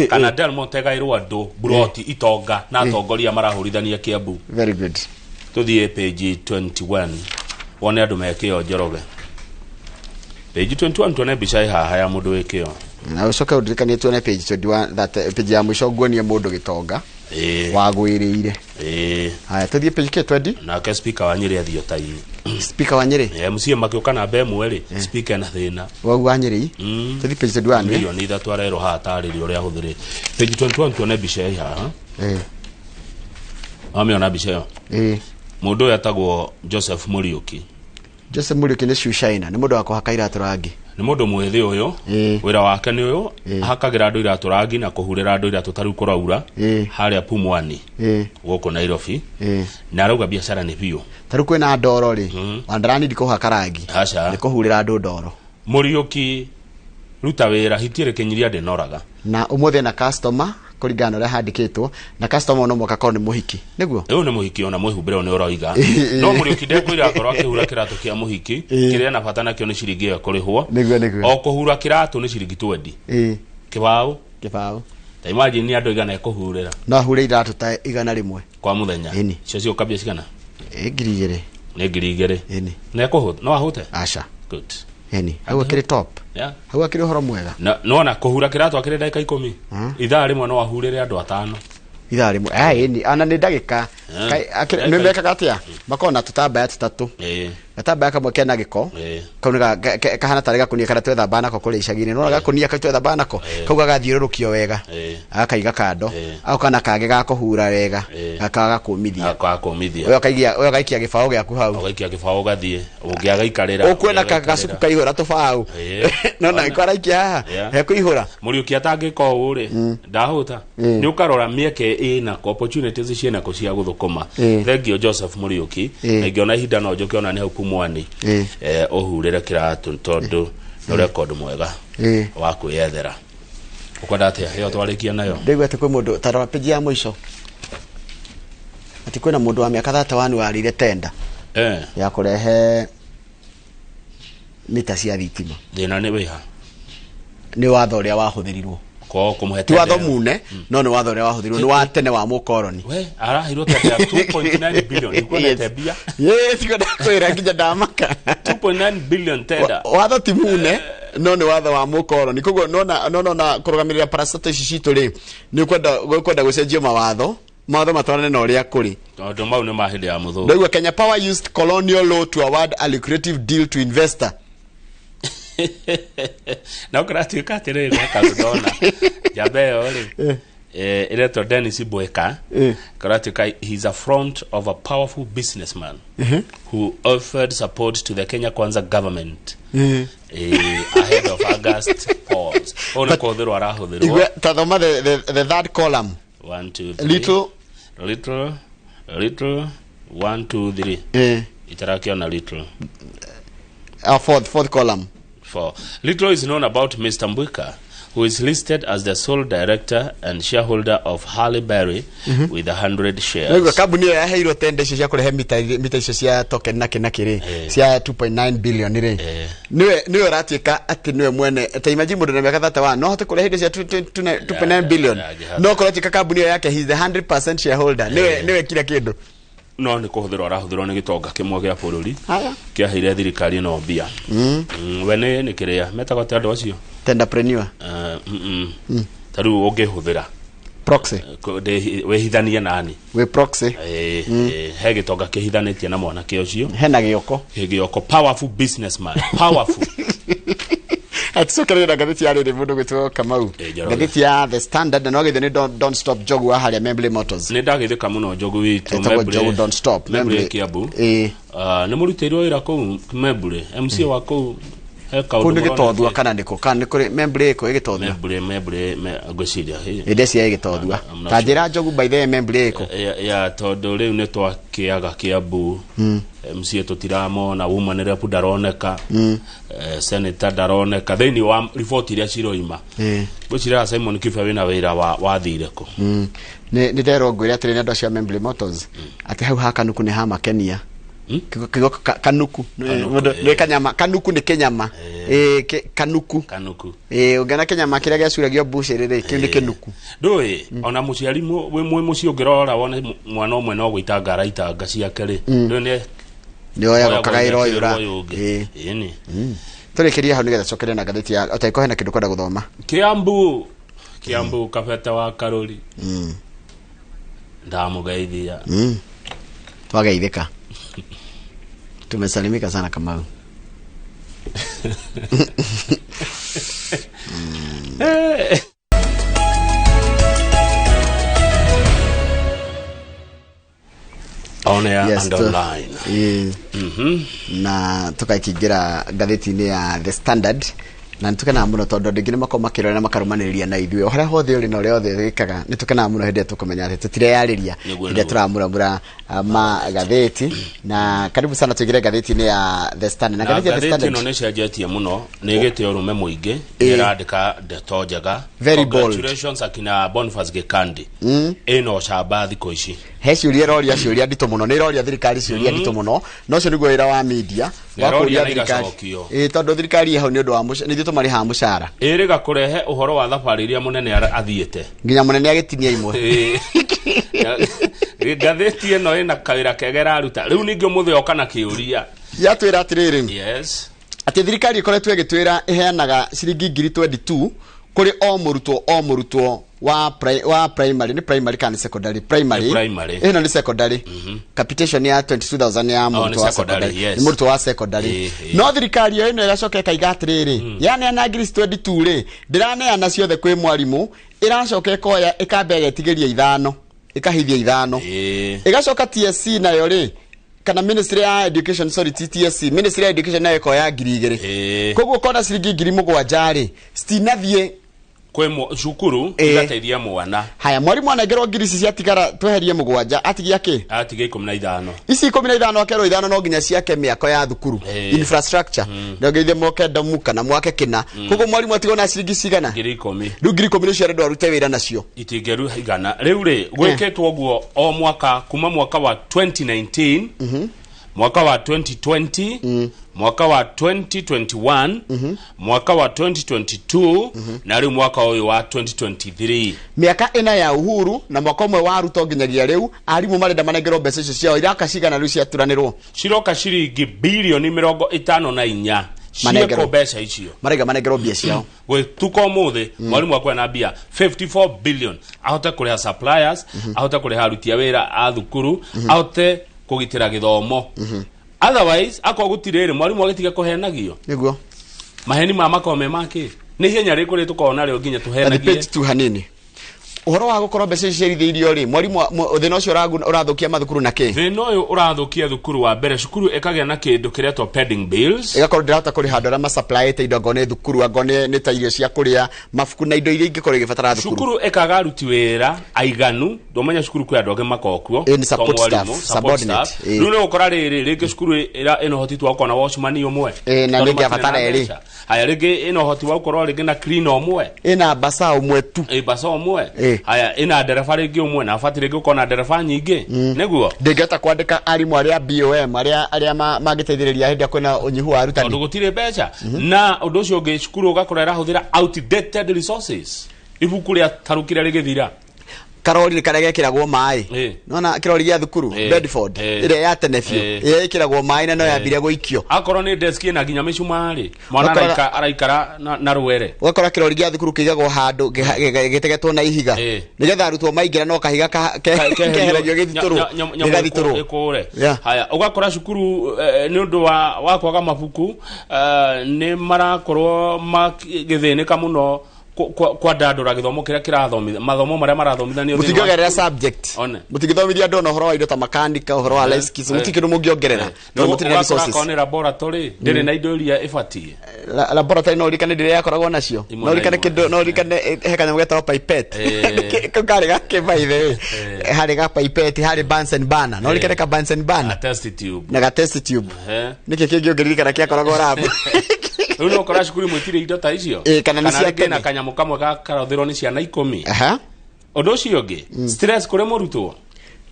kana Del Monte gaĩrwo andũ buroti, itonga na atongoria marahũrithania Kiambu? Very good. Tũthiĩ page 21 wone andũ mekĩo. Njoroge, page 21, tuone mbica ĩ haha ya mũndũ wĩkĩo. Na ũcoke ũndirikanie tuone page 21, that page ya mũico, nguonie mũndũ gĩtonga wagwĩrĩire. Haya, tũthiĩ page kĩ 20. Nake speaker wa Nyĩrĩ athiĩ ũtai. Speaker wa Nyĩrĩ. MCA makĩũka namba ĩmwe rĩ, speaker ena thĩna. Wau wa Nyĩrĩ. Tũthiĩ page 21, eh? 3 milioni arerwo haha tarĩria ũrĩa ahũthĩrĩte. Page 21, tuone mbica ĩ haha. Wamĩona mbica ĩyo? Ĩĩ. Mũndũ ũyũ etagwo Joseph Mũriũki. Joseph Mũriũki nĩ shoe shiner, nĩ mũndũ wa kũhaka iratũ rangi. Nĩ mũndũ mwĩthĩ ũyũ. Wĩra wake nĩ ũyũ, ahakagĩra andũ iratũ rangi na kũhurĩra andũ iratũ tarĩu kũraura, harĩa Pumwani, gũkũ Nairobi. Na arauga biacara nĩ biũ. Ta rĩu kwĩna ndoro rĩ, wandarani ndikũhaka rangi, Aca. nĩ kũhurĩra andũ ndoro. Mũriũki ruta wĩra, hiti ĩrĩ kĩnyiria ndĩnoraga. Na ũmũthĩ na customer Kũringana na ũrĩa handĩkĩtwo na customer no mũhaka korwo nĩ mũhiki, nĩguo. Ũyũ nĩ mũhiki, ona mwĩhumbĩre nĩ ũroiga no Mũriũki ndekwĩra akorwo akĩhura kĩratũ kĩa mũhiki. Kĩrĩa na bata nakĩo nĩ ciringi ĩyo ĩkũrĩhwo. Nĩguo. O kũhura kĩratũ nĩ ciringi 20. Kĩbaũ. Kĩbaũ. Ta imagine nĩ andũ igana ekũhurĩra. No ahure iratũ ta 100. Kwa mũthenya. Ĩni. Icio ciũkambia cigana? 2000. Nĩ 2000. Ĩni. Na ekũhũta, no ahũte. Aca. Good. Ĩni, hau akĩrĩ top. Hau akĩrĩ ũhoro mwega. Na nona kũhura kĩratũ akĩrĩ ndagĩka 10, ithaa rĩmwe no ahurĩre andũ atano. Ithaa rĩmwe, ĩni, ana nĩ ndagĩka. Nĩ mekaga atĩa? Makoragwo na tũtambaya tũtatũ. Gatambaya kamwe kena gĩko. Kau nĩ kahana tarĩ gakunia karĩa twethambaga nako kũrĩa icagi-inĩ. Nĩwona gakunia kau twethambaga nako? Kau gagathiũrũrũkio wega. Agakaiga kando. Agoka na kangĩ ga kũhura wega. Gaka gakũmithia. Gakũmithia. Ũyũ ũgaikia gĩbaũ gĩaku hau. Ũgaikia gĩbaũ ũgathiĩ ũngĩ agaikarĩra. Ũkuona ũngĩ gasuku agaikarĩra. kaihũra tũbaũ. Nona iko araikia haha. Hekũihũra. Mũriũki atangĩka ũũ rĩ, ndahũta. Nĩ ũkarora mĩeke ĩnako, opportunities ciĩnako cia gũthũkũma. Thengio Joseph Mũriũki. Na ingĩona ihinda no njũke ona nĩ hau Pumwani, ũhurĩre kĩratũ tondũ nĩ record mwega wa kwĩyethera. Ũkwenda atĩa ĩyo twarĩkia nayo? Ndaigua atĩ kwĩ mũndũ, ta rora page ya mũico, atĩ kwĩna mũndũ wa mĩaka 31 warĩire tenda ya kũrehe mita cia thitima. Thĩna nĩ wĩha? Nĩ watho ũrĩa wahũthĩrirwo. Kwao kũmũhe Ti watho tender ĩyo. mune, no nĩ watho ũrĩa wahũthĩrirwo, nĩ wa tene wa mũkoroni. We araheirwo tender ya 2.9 billion, nĩkuonete mbia? Yes, tiguo ndakwĩra, nginya ndamaka. 2.9 billion tender. Watho ti mune, no nĩ watho wa mũkoroni. Koguo nona kũrũgamĩrĩra parastatal ici citũ rĩ, nĩ ũkwenda gũcenjio mawatho, mawatho matwarane na ũrĩa kũrĩ. Tondũ mau nĩ ma hĩndĩ ya mũthũngũ. Ndaigua Kenya Power used colonial law to award a lucrative deal to investor. Na ũkĩratuĩka atĩrĩrĩ, kaũndũ ndona njamba ĩyo rĩ, ĩretwo Dennis Bweka. Kũratuĩka he's a front of a powerful businessman who offered support to the Kenya Kwanza government ahead of August polls. Ũũ nĩ kũhũthĩrwo arahũthĩrwo. Igua, tathoma the third column. One, two, three. Little. Little, little, one, two, three. Itarakĩona little. Fourth column. Four. Little is known about Mr. Mbwika, who is listed as the sole director and shareholder of Halle Berry with 100 shares. Naigua kambuni ĩyo yaheirwo tenda icio cia kũrehe mita icio cia token na kĩ rĩ, cia 2.9 billion rĩ, nĩwe ũratuĩka atĩ nĩwe mwene. Ta imagine mũndũ na mĩaka 31 no ahote kũrehe indo cia 2.9 billion? Yeah. No kũratuĩka kambuni ĩyo yake, he is the 100% shareholder, nĩwe kila kĩndũ. No nĩ kũhũthĩrwo arahũthĩrwo nĩ gĩtonga kĩmwe gĩa bũrũri Haya. kĩaheire thirikari ĩno mbia. We nĩ kĩrĩa metagwo atĩ andũ acio? Tenderpreneur. Ta rĩu ũngĩhũthĩra Proxy. Wĩhithanie nani? Wĩ proxy. He gĩtonga kĩhithanĩtie na mwanake ũcio. Hena gĩoko. Gĩoko, powerful businessman, powerful. Atucokereire na ngathĩti ya rĩrĩ, mũndũ gwĩtwo Kamau. Njoroge. Ngathĩti ya The Standard, na nogĩthio nĩ Don't Stop Njogu wa harĩa Membley Motors. Nĩ ndagĩthĩka mũno Njogu witũ. Etagwo Njogu Don't Stop. Membley. Membley. Kiambu. Ah, nĩ mũrutĩirwo wĩra kũu Membley, MCA wa kũu he kaũndũ Kũu nĩ mũronete? Gĩtothua kana nĩkũ? Kana nĩ kũrĩ Membley ĩkũ? Ĩgĩtothua. Membley, ngwĩciria Ĩndĩ cia ĩgĩtothua. I'm not Ta njĩra, Njogu, by the way, Membley ĩkũ? Ya, tondũ rĩu nĩ twakĩaga Kiambu MCA tũtiramona, woman rep ndaroneka, senator ndaroneka thĩinĩ wa riboti iria ciroima. Ngwĩciria Simon Kibe wĩna wĩra wa wathire kũ. Nĩ nderwo ngwĩre atĩrĩ nĩ andũ acio a Membley Motors atĩ hau ha Kanuku nĩ hamakenia. Kiugo kanuku. Kanuku, Mũndũ- nĩ kanyama, kanuku nĩ kĩnyama. Kanuku. Kanuku. Ũngĩona kĩnyama kĩrĩa gĩacuragio mbucĩrĩ rĩ, kĩu nĩ kĩnuku. Ndũĩ ona mũciari wĩ mwĩ mũciĩ ũngĩrora wone mwana ũmwe no gũitanga araitanga ciake rĩ, ndũĩ nĩ Nĩ oyaga kagaĩra ũyũ ũyũra. ũngĩ. Ĩni. Tũrĩkĩrie hau nĩgetha cokerie na ngathĩti ya otaiko hena kĩndũ kwenda gũthoma. Kiambu, Kiambu, kabete wa Karuri, ndamũgeithia. Twageithĩka, tumesalimika sana, Kamau. On air Yes, and online. Na tukakĩingĩra ngathĩti-inĩ ya The Standard. Na nĩtũkenaga mũno tondũ andũ aingĩ nĩmakoragwo makĩrora na makarũmanĩrĩria na ithuĩ o harĩa hothe ũrĩ na ũrĩa othe wĩkaga. Nĩtũkenaga mũno hĩndĩ ĩrĩa tũkũmenya atĩ tũtireyarĩria Nĩguo, hĩndĩ ĩrĩa nĩguo. tũramũramũra magathĩti. Na karibu sana tũingĩre ngathĩti-inĩ ya The Standard. Na Na ngathĩti ya The ngathĩti ĩno Standard nĩ cenjetie mũno, nĩ ĩgĩte ũrũme mũingĩ, Ĩĩ. nĩ ĩrandĩka ndeto njega. Very bold. Congratulations akina Boniface Gĩkandi, ĩna ũcamba thikũ ici. He ciũria ĩroria, ciũria nditũ mũno, nĩ ĩroria thirikari ciũria nditũ mũno, na ũcio nĩguo wĩra wa media Nĩ wa ĩroria kũũria na thirikari. igacokio. Ĩĩ, tondũ thirikari ĩ hau nĩ ũndũ wa nĩ ithuĩ tũmarĩhaga mũcara. Ĩrĩga kũrehe ũhoro wa thabarĩ iria mũnene athiĩte. Nginya mũnene agĩtinia imwe. Ĩĩ. Ngathĩti ĩno ĩna kawĩra kega ĩraruta rĩu. Ningĩ ũmũthĩ oka na kĩũria. Yatwĩra atĩrĩrĩ, atĩ thirikari ĩkoretwo ĩgĩtwĩra ĩheanaga ciringi ngiri 22 kũrĩ o mũrutwo, o mũrutwo wa primary. Nĩ primary kana nĩ secondary? Primary. Nĩ primary. Ĩno nĩ secondary. Capitation ya 22,000 ya mũrutwo nĩ wa secondary, secondary. Yes. Nĩ mũrutwo wa secondary. No thirikari ĩyo ĩno ĩgacoka ĩkaiga atĩrĩrĩ, yaneana ngiri 22 rĩ, ndĩraneana ciothe kwĩ mwarimũ, ĩracoka ĩkoya ĩkamba ĩgetigĩria ithano, ĩkahithia ithano. Ĩgacoka TSC nayo rĩ, kana Ministry ya Education, sorry, TTSC, Ministry ya Education nayo ĩkoya 2,000. Koguo ũkona ciringi 7,000 rĩ citinathiĩ Kwĩ cukuru igateithia mwana. Haya, mwarimũ anengerwo ngiri ici ciatigara, tweherie mũgwanja, atigia kĩ? Atiga 15. Ici 15 akerwo ithano no nginya ciake mĩako ya thukuru, infrastructure, no nginya moke ndamu kana mwake kĩna. Koguo mwarimũ atigwo na ciringi cigana? 10,000. Rĩu 10,000 nĩcio arendwo arute wĩra nacio. Itingĩru igana rĩu rĩ, gwĩkĩtwo ũguo o mwaka kuma mwaka wa 2019, mwaka wa 2020, mwaka wa 2021, mwaka wa 2022, na rĩu mwaka ũyũ wa 2023. Mĩaka ĩna ya Uhuru na mwaka ũmwe wa Ruto nginyagia rĩu, arimũ marenda manengerwo mbeca icio ciao. Iraka cigana rĩu ciaturanĩrwo? Ciroka ciringi birioni 54 Manengerwo. ciĩkwo mbeca icio. Maraiga manengerwo mbia ciao. Gwĩtuka ũmũthĩ mwarimũ akwa na mbia 54 billion ahote kũrĩha suppliers, ahote kũrĩha aruti a wĩra a thukuru, ahote kũgitĩra gĩthomo. Otherwise akorwo gũtirĩ rĩ, mwarimũ agĩtige kũhenagio. Nĩguo. Maheni ma makorwo me makĩ, nĩ ihenya rĩkũ rĩ tũkorwo narĩo nginya Na tũhenagie? page tu hanini, ũhoro wa gũkorwo mbeca ici ciarithĩirio rĩ, mwarimũ thĩna ũcio ũrathũkia mathukuru na kĩ? Thĩna ũyũ ũrathũkia thukuru, wa mbere cukuru ĩkagĩa na kĩndũ kĩretwo pending bills. Ĩgakorwo ndĩrahota kũrĩha andũ arĩa masupplyĩte indo, angorwo nĩ thukuru, angorwo nĩ ta irio cia kũrĩa, mabuku na indo iria ingĩkorwo igĩbatara thukuru. Cukuru ĩkaga aruti wĩra aiganu. Ndũmenya cukuru kwĩ andũ angĩ makoragwo kuo. Ĩ, nĩ support to mwarimũ, staff, support subordinate, staff. ĩ. Rĩu nĩ gũkora rĩrĩ, rĩngĩ cukuru ĩna ũhoti tu wa gũkorwo na watchman ũmwe. Ĩ, na Tondũ rĩngĩ matirĩ abatara na erĩ. mbeca. Haya, rĩngĩ ĩna ũhoti wa gũkorwo rĩngĩ na cleaner ũmwe. Ĩna basa ũmwe tu. Ĩ, basa ũmwe. Ĩ. Haya, ĩna ndereba rĩngĩ ũmwe, na abati rĩngĩ gũkorwo na ndereba nyingĩ, nĩguo. Ndĩngĩhota kwandĩka arimũ arĩa BOM arĩa mangĩteithĩrĩria hĩndĩ ĩrĩa kwĩna ũnyihu wa arutani. Tondũ gũtirĩ mbeca. Na ũndũ ũcio ũngĩ, cukuru ũgakora ĩrahũthĩra outdated resources, ibuku rĩa tarũkire rĩgĩthira. Karori nĩ karĩa gekĩragwo maĩ. Nona kĩrori gĩa thukuru, Bedford ĩrĩa ya tene biũ, ĩrĩa ĩkĩragwo maĩ na no yambire gũikio. Akorwo nĩ desk ĩna nginya mĩcumarĩ, mwana araikara na rwere. Ũgakora kĩrori gĩa thukuru kĩigagwo handũ gĩtegetwo na ihiga, nĩgetha arutwo maingĩra no kahiga keheragio gĩthitũrwo, gĩgathitũrwo. Ĩkũre. Yeah. Haya, ũgakora cukuru nĩ ũndũ wa kwaga mabuku, nĩ marakorwo magĩthĩnĩka mũno kwandandũra gĩthomo kĩrĩa kĩrathomithia, mathomo marĩa marathomithanio thĩinĩ wa Mũtingĩongerera cukuru. subject. One. Mũtingĩthomithia andũ ona ũhoro wa indo ta makanika, ũhoro wa life skills, mũtirĩ kĩndũ mũngĩongerera tondũ mũtirĩ na Ũgakora resources. akorwo nĩ laboratory ndĩrĩ na indo iria ĩbatiĩ. Laboratory no ũririkane ndĩrĩa yakoragwo nacio? Imwe No na ũririkane imwe. kĩndũ, no ũririkane he kanyamũ getagwo pipette? Kau karĩ gake, by the way, harĩ ga pipette, harĩ Bunsen burner, no ũririkane ka Bunsen burner? A test tube. Na ga test tube. Nĩkĩ kĩngĩ ũngĩririkana kĩakoragwo lab? Rĩu no ũkora cukuru imwe itirĩ indo ta icio. Ĩ, kana nĩ cia rĩngĩ na tene. kanyamũ kamwe gakarathĩrwo nĩ ciana 10. Ũndũ ũcio ũngĩ, stress kũrĩ mũrutwo.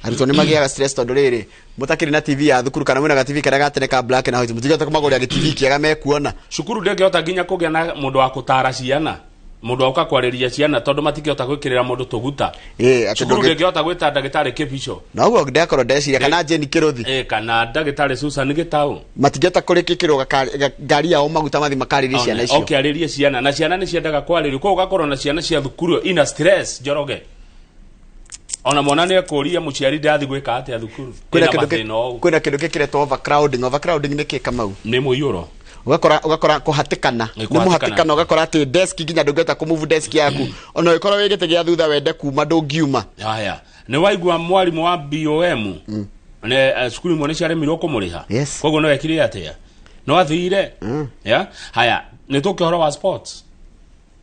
Arutwo nĩ magĩaga stress tondũ rĩrĩ, mũtakĩrĩ na TV ya thukuru, kana mwĩna ga TV karĩa ga tene ka black na white, mũtingĩhota kũmagũrĩra gĩ TV kĩega mekuona. Cukuru ndĩngĩhota nginya kũgĩa na mũndũ wa gũtara ciana, mũndũ wa gũka kwarĩria ciana, tondũ matingĩhota gwĩkĩrĩra mũndũ tũguta. Ĩ, atĩ Cukuru ndĩngĩhota gwĩta ndagĩtarĩ Kĩbico. Noguo ndakorwo ndeciria, kana Jane Kĩrũthi. Ĩ, kana ndagĩtarĩ Susan Gĩtaũ. Matingĩhota kũrĩkĩkĩrwo ngari yao maguta mathi makarĩrie ciana icio. Oke arĩrie ciana, na ciana nĩ ciendaga kwarĩrio. Koguo ũgakorwo na ciana cia thukuru ina stress njoroge, ona mwana nĩ ekũria mũciari, ndathi gwĩka atĩa thukuru? Kwĩna Ĩna kĩndũ mathĩna ũũ. Kwĩna kĩndũ gĩkĩretwo overcrowding. Overcrowding nĩ kĩ, Kamau? Nĩ mũiyũro. Ũgakora kũhatĩkana. Nĩ Nĩ kũhatĩkana. mũhatĩkano, ũgakora atĩ desk nginya ndũngĩhota kũmove desk yaku, ona ũgĩkorwo wĩ gĩtĩ gĩa thutha wende kuma ndũngiuma. Haya, nĩ waigua mwarimũ wa BOM ne cukuru imwe nĩ ciaremirwo kũmũrĩha. Yes. Koguo no ekire atĩa? No athire ya haya. Nĩ tũke ũhoro wa sports.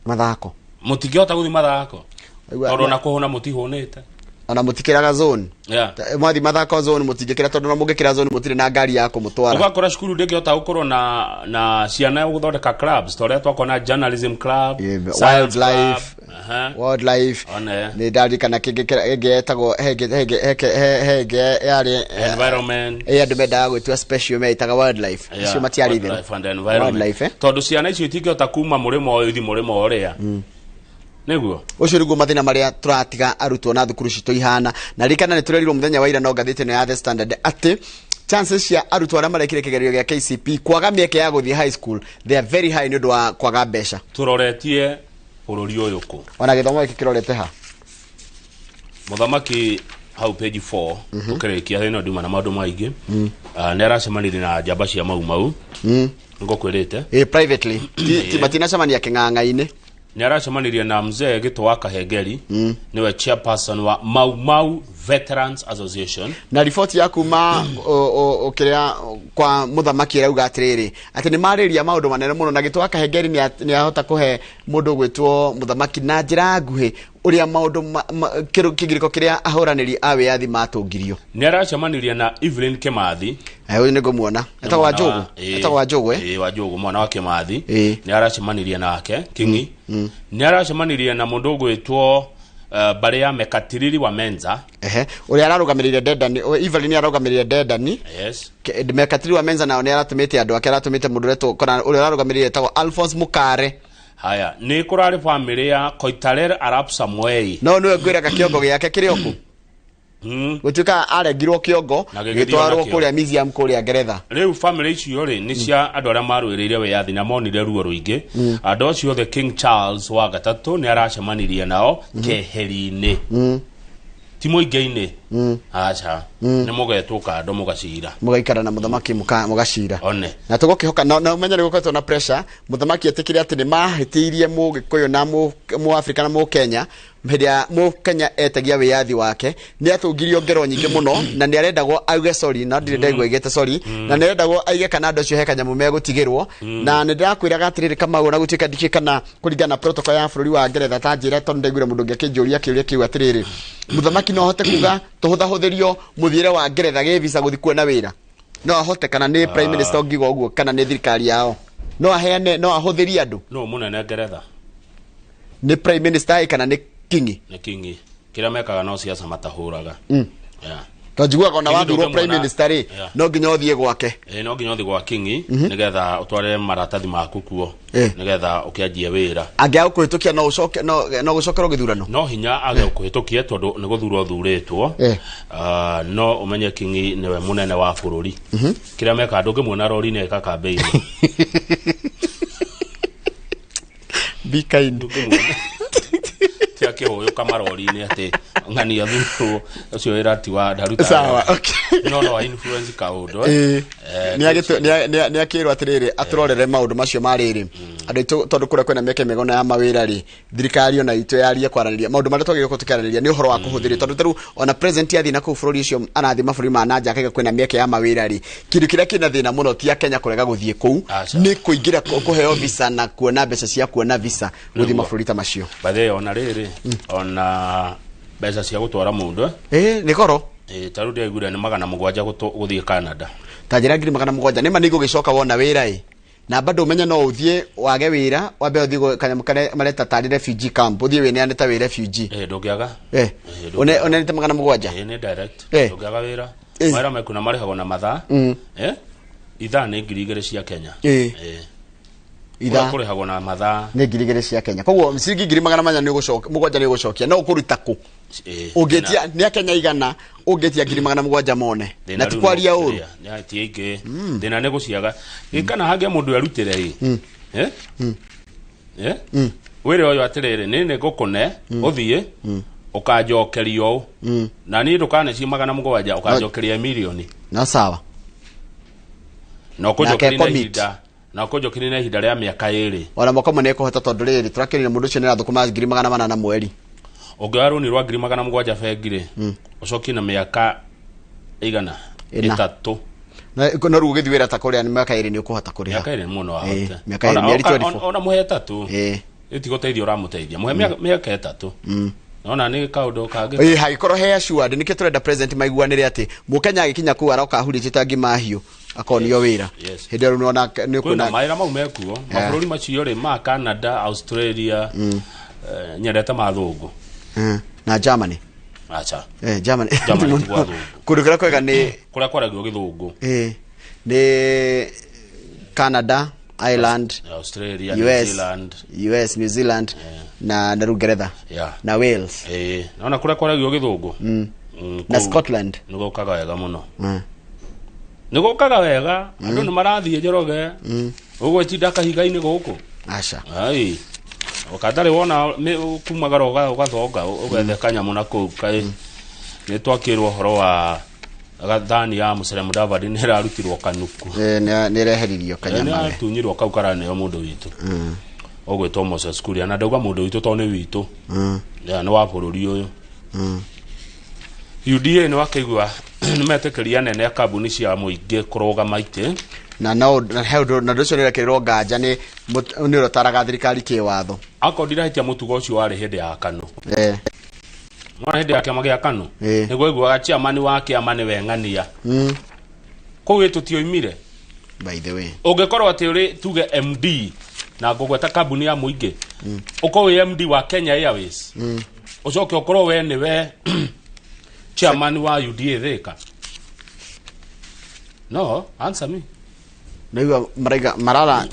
Mathako. Mũtingĩhota gũthiĩ mathako. Aigua- Tondũ ona kũhũna mũtihũnĩte. Ona mũtikĩraga zone. Yeah. Mwathi mathako zone mũtingĩkĩra, tondũ ona mũngĩkĩra zone mũtirĩ na ngari ya kũmũtwara. Ũgakora cukuru ndĩngĩhota gũkorwo na ciana gũthondeka clubs ta ũrĩa twakona journalism club, Yeah, science wildlife. club. Aha. Wildlife. One. Nĩ ndarikana kĩngĩ kĩngĩ etagwo hengĩ yarĩ Environment. ĩ andũ mendaga gwĩtua special meitaga wildlife. Yeah, Icio matiarĩ itherũ. wildlife and environment. Wildlife, eh? Tondũ ciana icio itingĩhota kuma mũrĩmo ũyũ ithi mũrĩmo ũrĩa. Nĩguo. Ũcio nĩguo mathĩna marĩa tũratiga arutwo na thukuru citũ ihana. Na ririkana nĩ tũrerirwo mũthenya wa ira no ngathĩti ĩno ya The Standard atĩ chances cia arutwo arĩa marekire kĩgerio gĩa KCP kwaga mĩeke ya gũthiĩ high school, they are very high nĩ ũndũ wa kwaga mbeca. Tũroretie bũrũri ũyũ kũ? Ona gĩthomo gĩkĩ kĩrorete ha? Mũthamaki hau page 4 ũkĩrĩkia ĩno nduma na maũndũ maingĩ. Ah, nĩ aracemanirie na njamba cia Mau Mau. Ngũkwĩrĩte. Ĩ privately. Ti matinacemania kĩng'ang'a-inĩ. Nĩ aracemanirie na mzee Gĩtũ wa Kahengeri, nĩwe chairperson wa Mau Mau Veterans Association. Na riboti ya kuma kĩrĩa kwa mũthamaki ĩrauga atĩrĩrĩ, atĩ nĩ marĩria maũndũ manene mũno, na Gĩtũ wa Kahengeri nĩ ahota kũhe mũndũ ũgwĩtwo mũthamaki na njĩra nguhĩ ũrĩa maũndũ kĩgirĩko kĩrĩa ahũranĩri a wĩyathi matũngirio. Nĩ aracemanirie na Evelyn Kĩmathi. Ũyũ nĩ ngũmuona, etagwo Wanjũgũ. Etagwo Wanjũgũ, eh? Ĩĩ, Wanjũgũ mwana wa Kĩmathi. Ĩĩ. Nĩ aracemanirie nake Kingi. Nĩ aracemanirie na mũndũ ũgwĩtwo mbarĩ ya Mekatilili wa Menza. Ehe, ũrĩa ararũgamĩrĩire Dedani, Evelyn ararũgamĩrĩire Dedani. Yes. Mekatiri wa Menza nao nĩ aratũmĩte andũ ake, aratũmĩte mũndũ ũretwo kana ũrĩa ararũgamĩrĩire etagwo Alphonse Mukare. Haya, nĩ kũrarĩ bamĩrĩ ya Koitalel Arap Samoei. No nĩwe ngwĩraga kĩongo gĩake kĩrĩ o kũ. Gũtuĩka arengirwo kĩongo Na gĩgĩthio gĩtwarwo nakĩo. kũrĩa museum kũrĩa Ngeretha. Rĩu bamĩrĩ icio rĩ nĩ cia andũ arĩa marũĩrĩire wĩyathi na monire ruo rũingĩ. Andũ acio othe King Charles wa gatatũ nĩ aracemanirie nao keheri-inĩ, ti mũingĩ-inĩ, aca, nĩ mũgetwo kando mũgacira. Mũgaikara na mũthamaki mũgacira. One. Na tũgũkĩhoka na ũmenye nĩ gũkoretwo na pressure, mũthamaki etĩkĩre atĩ nĩ mahĩtĩirie mũgĩkũyũ na mũafrika na mũkenya hĩndĩ ya mũkenya etagia wĩyathi wake, nĩ atũngirio ngero nyingĩ mũno na nĩ arendagwo auge sorry, na ndirĩ ndaigua aigĩte sorry, na nĩ arendagwo aige kana andũ acio he kanyamũ megũtigĩrwo. Na nĩ ndĩrakwĩraga atĩrĩrĩ, Kamau, ona gũtuĩka ndikĩũĩ kana kũringana na protocol ya bũrũri wa Ngeretha, ta njĩra, tondũ ndaiguire mũndũ ũngĩ akĩnjũria kĩũria kĩu atĩrĩrĩ, mũthamaki no ahote kuga tũhũthahũthĩrio mũthiĩre wa Ngeretha gĩ visa gũthiĩ kuona wĩra? No ahote, kana nĩ prime minister ũngiuga ũguo, kana nĩ thirikari yao no aheane, no ahũthĩrie andũ? No mũnene Ngeretha? Nĩ prime minister ĩ, kana nĩ kingi? Nĩ kingi. Kĩrĩa mekaga no siasa matahũraga. Yeah. To njiguaga ona Kingi wathurwo prime ndũngĩmuona- minister rĩ, Yeah. no nginya ũthiĩ gwake. Ĩ, no nginya ũthiĩ gwa kingi nĩgetha ũtware maratathi maku kuo nĩgetha ũkĩanjie wĩra. Angĩaga kũhĩtũkia no ũcoke, no gũcokerwo gĩthurano? No hinya age kũhĩtũkie tondũ nĩ gũthurwo thurĩtwo. Ah, no ũmenye kingi nĩwe mũnene wa bũrũri. Kĩrĩa mekaga ndũngĩmuona rori-inĩ eka kambĩini. Be kind. Ndũngĩmuona ti akĩhũyũka marori-inĩ atĩ ng'ania thurwo ũcio wĩra ti wa ndaruta. Sawa, okay. No influence kaũndũ. Ĩĩ. Nĩ akĩrwo atĩrĩrĩ, atũrorere maũndũ macio ma rĩrĩ andũ aitũ, tondũ kũrĩa kwĩna mĩeke mĩega ona ya mawĩra rĩ, thirikari ona itũ yarie kwaranĩria maũndũ marĩa twagĩrĩirwo gũkorwo tũkĩaranĩria nĩ ũhoro wa kũhũthĩrio, tondũ tarĩu ona president athiĩ na kũu bũrũri ũcio, arathiĩ mabũrũri ma nanja akaiga kwĩna mĩeke ya mawĩra rĩ, kĩndũ kĩrĩa kĩna thĩna mũno ti a Kenya kũrega gũthiĩ kũu, Aca. nĩ kũingĩra kũheo visa na kuona mbeca cia kuona visa gũthiĩ Nĩguo. mabũrũri ta macio. By the way, ona rĩrĩ, ona mbeca cia gũtwara mũndũ, Ĩĩ, nĩ goro. Ta rĩu ndĩraiguire nĩ 700 gũthiĩ Canada. Ta njĩra 700,000 nĩ ma nĩ igũgĩcoka wona wĩra ĩ, na bado ũmenye no ũthiĩ wage wĩra, wambe ũthiĩ kanyamũ karĩa mareta tarĩ refugee camp, ũthiĩ wĩneane ta wĩ refugee. Ndũngĩaga. Une ũneanĩte 700. Nĩ direct. Ndũngĩaga wĩra. Mawĩra mekuna marĩhagwo na mathaa. Ithaa nĩ 2,000 cia Kenya. Ithaa Kũrĩhagwo na mathaa. Nĩ 2,000 cia Kenya, koguo ciringi 800 nĩ ũgũcokia, mũgwanja nĩ ũgũcokia, no ũkũruta kũ? Ũngĩtia nĩ akenya igana, ũngĩtia 700,000 mone Thĩna na ti rĩu kwaria no ũru. kĩrĩa, nĩ ti aingĩ. Thĩna nĩ gũciaga. Ĩ, kana hangĩ mũndũ erutĩre ĩ. Wĩra ũyũ atĩrĩrĩ, nĩ ngũkũne ũthiĩ ũkanjokeria ũũ, na niĩ ndũkaneci 700, ũkanjokeria mirioni. Na sawa. Na ũkũnjokeria na commit. ihinda, na ũkũnjokeria na ihinda rĩa mĩaka 2. Ona mwaka ũmwe nĩ ekũhota, tondũ rĩrĩ tũrakĩrire mũndũ ũcio nĩ arathũkũma 400,000 mweri. Ũngĩoya rũni rwa 700,000 bengi rĩ, ũcokie na mĩaka igana? Ĩna. 3. No rĩu ũgĩthiĩ wĩra ta kũrĩa nĩ mĩaka 2 nĩ ũkũhota kũrĩha. Mĩaka 2 mũno ahote. Mĩaka 2, mĩeri 24. Ona mũhe 3. Ĩtigũteithia ũramũteithia. Mũhe mĩaka 3. Nona nĩ kaũndũ kangĩ. Hagĩkorwo he assured nĩkĩo tũrenda president maiguanĩre atĩ mũkenya agĩkinya kũu aroka ahurĩtie ta ngima hiũ akonio wĩra. Hĩndĩ ĩyo nĩwona nĩ Kwĩna ũkuona mawĩra mau mekuo. Mabũrũri macio rĩ ma Canada, Australia, nyendete mathũngũ. Na Germany. Acha. Germany. Germany ti gwa thũngũ. Kũndũ kũrĩa kwega nĩ kũrĩa kwaragio gĩthũngũ. Nĩ Canada, Ireland, Australia, New US, Zealand, US, New Zealand na Rungeretha na Wales. Naona kũrĩa kwaragio gĩthũngũ. Na Scotland. Nĩ gũkaga wega mũno. Nĩ gũkaga wega, andũ nĩ marathiĩ Njoroge. Ũgwetinda kahiga-inĩ gũkũ. Aca. Ai. Ũkatarĩ wona kumagara ũgathonga ũgethe kanyamũ na kũu kaĩ. Nĩ twakĩrwo ũhoro wa gathani ya Musalia Mudavadi nĩ ĩrarutirwo kanuku. Nĩ ĩreheririo kanyama. Nĩ atunyirwo kau karaneo mũndũ witũ. Ũgwĩtwo Moses Kuria na ndauga mũndũ witũ tondũ nĩ witũ. Nĩ wa bũrũri ũyũ. UDA nĩ wakĩigua nĩ metĩkĩria anene a kambuni cia mũingĩ kũrũgama itĩ. Na no na he ũndũ na ũcio nĩ ũrekĩrĩrwo nganja nĩ nĩ ũrotaraga thirikari kĩwatho. Akorwo ndirahĩtia mũtugo ũcio warĩ hĩndĩ ya KANU. Mwana hĩndĩ ya kĩama gĩa KANU. Nĩguo aiguaga chairman wa kĩama nĩwe ng'ania. Kũu tũtioimire. By the way. Ũngĩkorwo atĩ ũrĩ tuge MD na ngũgweta kambuni ya mũingĩ. Ũkorwo wĩ MD wa Kenya Airways. Ũcoke ũkorwo we nĩwe chairman wa UDA Thika. No, answer me. Naigua maraiga marara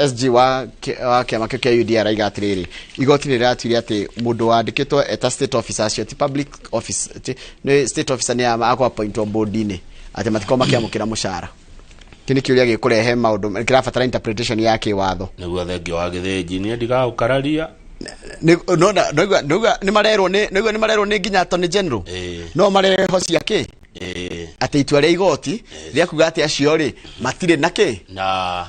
SG wa kĩama kĩu kĩa UDA araiga atĩrĩrĩ, igoti nĩ rĩratuire atĩ mũndũ wandĩkĩtwo eta state officer acio ti public office, nĩ state officer nĩ akũ-appointwo board-inĩ atĩ matikorwo makĩamũkĩra mũcara. Kĩ nĩ kĩũria gĩkũrehe maũndũ kĩrabatara interpretation ya kĩwatho. Nĩguo thengio wa Gĩthĩnji niĩ ndigagũkararia. Nĩ marerwo nĩ marerwo nĩ nginya Attorney General. No mareho cia kĩ? Atĩ itua rĩa igoti rĩa kuga atĩ acio rĩ matirĩ na kĩ? Na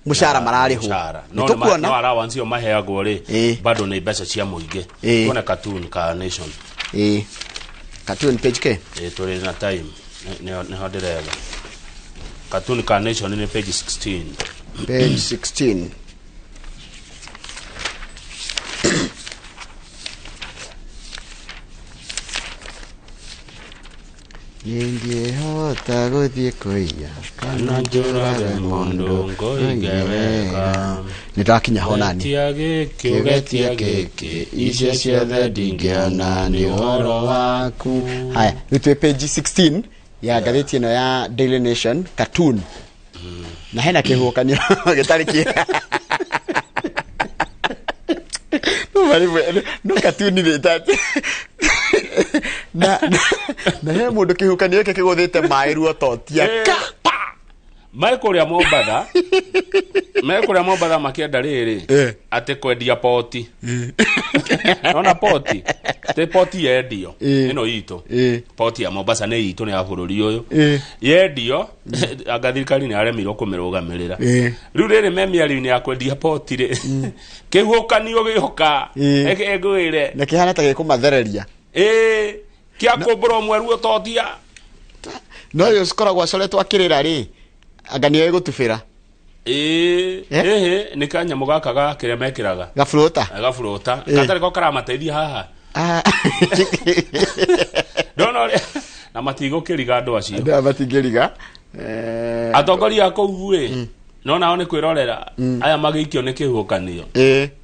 mũcara mararĩhwo. Nĩ tũkuona no allowance ĩyo maheagwo rĩ bado nĩ mbeca cia mũingĩ. Tuone cartoon ka Nation. Cartoon page ke? Tũrĩ na time. Nĩho ndĩretha. Cartoon ka Nation nĩ page 16. Page 16. Ningĩhota gũthiĩ kũiya kana njũrage mũndũ ngoige wega. Nĩ ndakinya ho nani. Getia gĩkĩ ũgetia gĩkĩ icio ciothe ndingĩona nĩ ũhoro waku. Haya, rĩu twĩ page 16 ya ngathĩti ĩno ya Daily Nation cartoon. Na hena kĩhuhũkanio gĩtarĩ kĩega. No cartoon nĩ tate. Na he mũndũ kĩhuhũkanio gĩkĩ kĩgũthĩte maĩ ruototia. Maĩ kũrĩa Mombatha. Maĩ kũrĩa Mombatha makĩenda rĩrĩ atĩ kwendia poti. Nona poti. Te poti yendio ĩno itũ. Poti ya Mombasa nĩ itũ nĩ ya bũrũri ũyũ. Yendio anga thirikari nĩ yaremirwo kũmĩrũgamĩrĩra. Rĩu rĩrĩ me mĩario-inĩ ya kwendia poti rĩ. Kĩhuhũkanio gĩoka. Ĩngwĩre. Na kĩhana ta gĩkũmathereria. Kĩa kũmbũra ũmwe ruototia. No ũyũ ũkoragwo acoretwo akĩrĩra rĩ anga nĩwe gũtubĩra. Nĩ kanyamũ gaka ga kĩrĩa mekĩraga. Gaburũta. Gaburũta. Gatarĩ ko karamateithia haha. Ndona ũrĩa na matigũkĩriga andũ acio. Andũ aya matingĩriga. Atongoria a kũu rĩ no nao nĩ kwĩrorera aya magĩikio nĩ kĩhuhũkanio.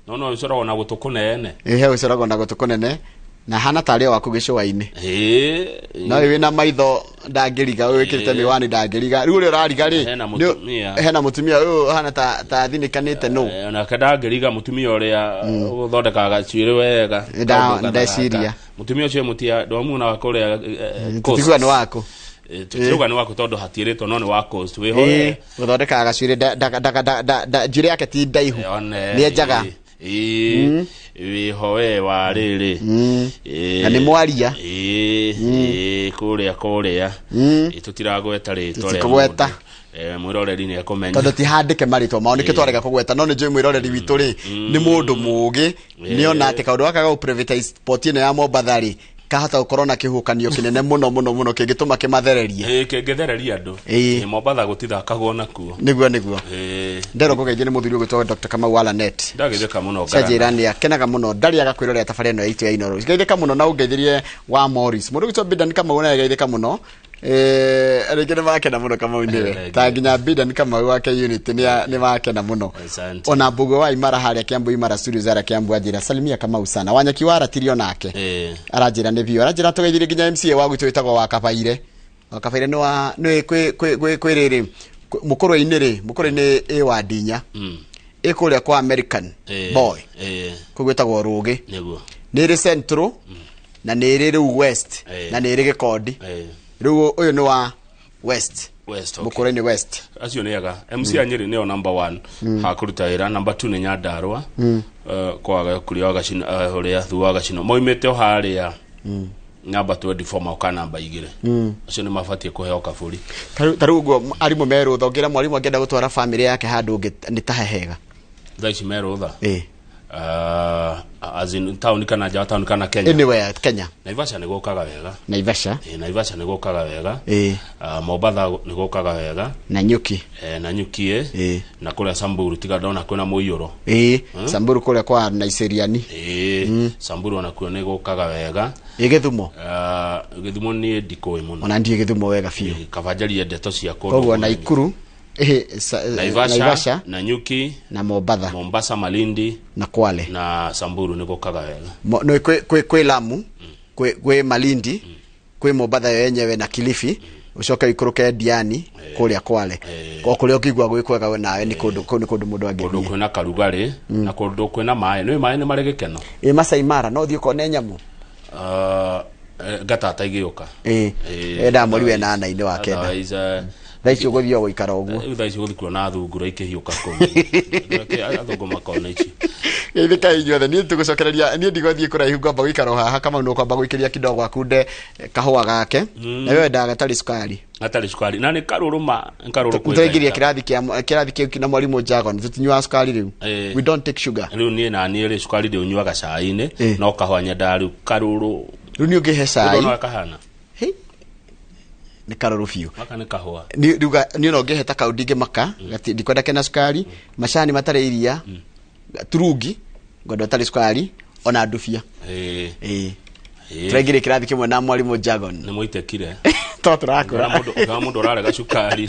No ũcoragwo na gũtũ kũnene. He ũcoragwo na gũtũ kũnene. Na hana tarĩ waku gĩcũa-inĩ. No wĩna maitho ndangĩriga, ũyũ wĩkĩrĩte mĩwani ndangĩriga. Rĩu ũrĩa ũrariga rĩ, hena mũtumia. Hena mũtumia ũyũ hana ta thinĩkanĩte nũ. Onake ndangĩriga mũtumia ũrĩa ũthondekaga gacuĩrĩ wega. Ndeciria. Mũtumia ũcio mũtia ndwamuonaga kũrĩa Coast. Tũtiguga nĩ waku. Tũtiuga nĩ waku tondũ hatiĩrĩtwo no nĩ wa Coast. Wĩho. Gũthondekaga gacuĩrĩ njuĩrĩ yake ti ndaihu. Nĩ enjaga. Wĩho we wa rĩrĩ. Na nĩ mwaria. Kũrĩa. Tũtiragweta rĩtwa rĩa Tũtikũgweta. mũndũ. Mwĩroreri nĩ ekũmenya. Tondũ ti handĩke marĩtwa mao nĩkĩo twarega kũgweta no nĩ njũĩ mwĩroreri witũ rĩ nĩ mũndũ mũũgĩ nĩ ona atĩ kaũndũ gaka ga gũ privatize port ĩno ya Mombatha rĩ Kahota gũkorwo na kĩhuhũkanio kĩnene mũno mũno mũno kĩngĩtũma kĩmathererie. Ĩĩ, kĩngĩthereria andũ. Ĩĩ. Ĩĩ, Mombatha gũtithakagwo nakuo. Nĩguo nĩguo. Ĩĩ. Nderwo ngũgeithio nĩ mũthuri ũgwĩtwo Dr. Kamau wa Lanet. Ndagĩtheka mũno. Canjĩra nĩ akenaga mũno ndarĩaga kwĩrorera tabarĩra ĩno itũ ya Inooro. Geithĩka mũno na ũngeithĩrie wa Morris. Mũndũ ũgwĩtwo Bidan Kamau naye geithĩka mũno. Rĩngĩ nĩ makena mũno Kamau nĩwe. Thank Ta you. nginya Bidan Kamau wake unit nĩ makena mũno. Asante. Ona Mbugua wa Imara harĩa Kiambu Imara Studios harĩa Kiambu anjĩra salimia Kamau sana. Wanyeki wa Ratiri onake. Ĩĩ. Aranjĩra nĩ biũ. Aranjĩra tũgeithirie nginya MCA wa gwitũ wĩtagwo wa Kabaire. Wa Kabaire nĩ wa nĩ kwĩ kwĩ kwĩ kwĩ rĩrĩ mũkũrwe-inĩ rĩ mũkũrwe-inĩ ĩ wa Ndinya. Ĩ kũrĩa kwa American Ĩĩ. boy. Ĩĩ. Kũu gwĩtagwo Rũgĩ. Nĩguo. Nĩ ĩrĩ Central na nĩ ĩrĩ rĩu West Ĩĩ. na nĩ ĩrĩ Gĩkondi. Ĩĩ. Rĩu ũyũ nĩ wa West. West, okay. Mũkũrwe-inĩ West. Acio nĩ ega. MC a Nyĩrĩ nĩo number 1 ha kũruta wĩra, number 2 nĩ Nyandarũa. Kwa kũrĩa wa Gacino, ũrĩa thutha wa Gacino moimĩte o harĩa namba 24 moka namba 2. Acio nĩ mabatiĩ kũheo kabũri. Ta rĩu ũguo arimũ me rũtha ũngĩra mwarimũ angĩenda gũtwara bamĩrĩ yake handũ ũngĩ nĩ ta hehega. Thaa ici me rũtha. Ĩĩ. As in town kana nja wa town kana Kenya. Anywhere Kenya. Naivasha nĩ gũkaga wega. Naivasha. Ĩĩ, Naivasha nĩ gũkaga wega. Ĩĩ. Mombatha nĩ gũkaga wega. Na Nyuki. Na Nyuki ĩ. Ĩĩ. Na kũrĩa Samburu tiga ndona kwĩna mũiyũro. Ĩĩ. Samburu kũrĩa kwa Naiseriani. Ĩĩ. Samburu onakuo nĩ gũkaga wega. Ĩ Gĩthumo. Gĩthumo niĩ ndikũĩ mũno. Ona ndiĩ Gĩthumo wega biũ. Ĩĩ, kaba njarie ndeto cia kũndũ Koguo kũnene. Naikuru. Ĩĩ, Naivasha, Naivasha na Nyuki, na Mombatha Mombasa, Malindi na Kwale. na Samburu nĩ gũkaga wega. No kwĩ kwĩ kwĩ Lamu, kwĩ kwĩ Malindi, kwĩ Mombatha yo yenyewe na Kilifi, ũcoke ũikũrũke Diani kũrĩa Kwale. O kũrĩa ũngĩigua gwĩ kwega we nawe nĩ kũndũ kũu nĩ kũndũ mũndũ Kũndũ angĩthiĩ. kwĩna karugarĩ na kũndũ kwĩna maĩ. Nĩ maĩ nĩ marĩ gĩkeno. Ĩ Masai Mara no ũthiĩ ũkone nyamũ. Ngatata igĩũka. Ĩ Ĩĩ. endaga mweri wa ĩnana-inĩ wa kenda. Otherwise, Thaa ici ũgũthiĩ o gũikara ũguo. rĩu thaa ici gũthiĩ kuona thungura ikĩhiũka kũu. Athũngũ makona ici. Geithĩkai inyuothe niĩ tũgũcokereria niĩ ndigũthiĩ kũraihu ngwamba gũikara o haha Kamau nĩ ũkwamba gũikĩria kidogo akunde kahũa gake. Na we wendaga gatarĩ cukari. Gatarĩ cukari. Na nĩ karũrũ ma, nĩ karũrũ kwĩ Tũraingĩria kaita. kĩrathi kĩa kĩrathi kĩu na mwarimũ Jagon tũtinyuaga cukari rĩu. Ĩĩ. We don't take sugar. Rĩu niĩ na niĩ rĩ cukari ndĩũnyuaga cai-inĩ Ĩĩ. no kahũa nyendaga rĩu karũrũ. Rĩu niĩ ũngĩhe cai. Ndona kahana. Hĩ. Nĩ karũrũ biũ. Gaka nĩ kahũa. Niĩ riuga niĩ no ngĩhe ta kau ndingĩmaka ndikwenda kena cukari macani matarĩ iria turungi ngwenda ũtarĩ cukari ona ndubia. Ĩĩ. Ĩĩ. Ĩĩ. Tũraingĩria kĩrathi kĩmwe na mwarimũ Jagon. Nĩ mũitekire. To tũrakũra. Ũngĩona mũndũ ũrarega cukari.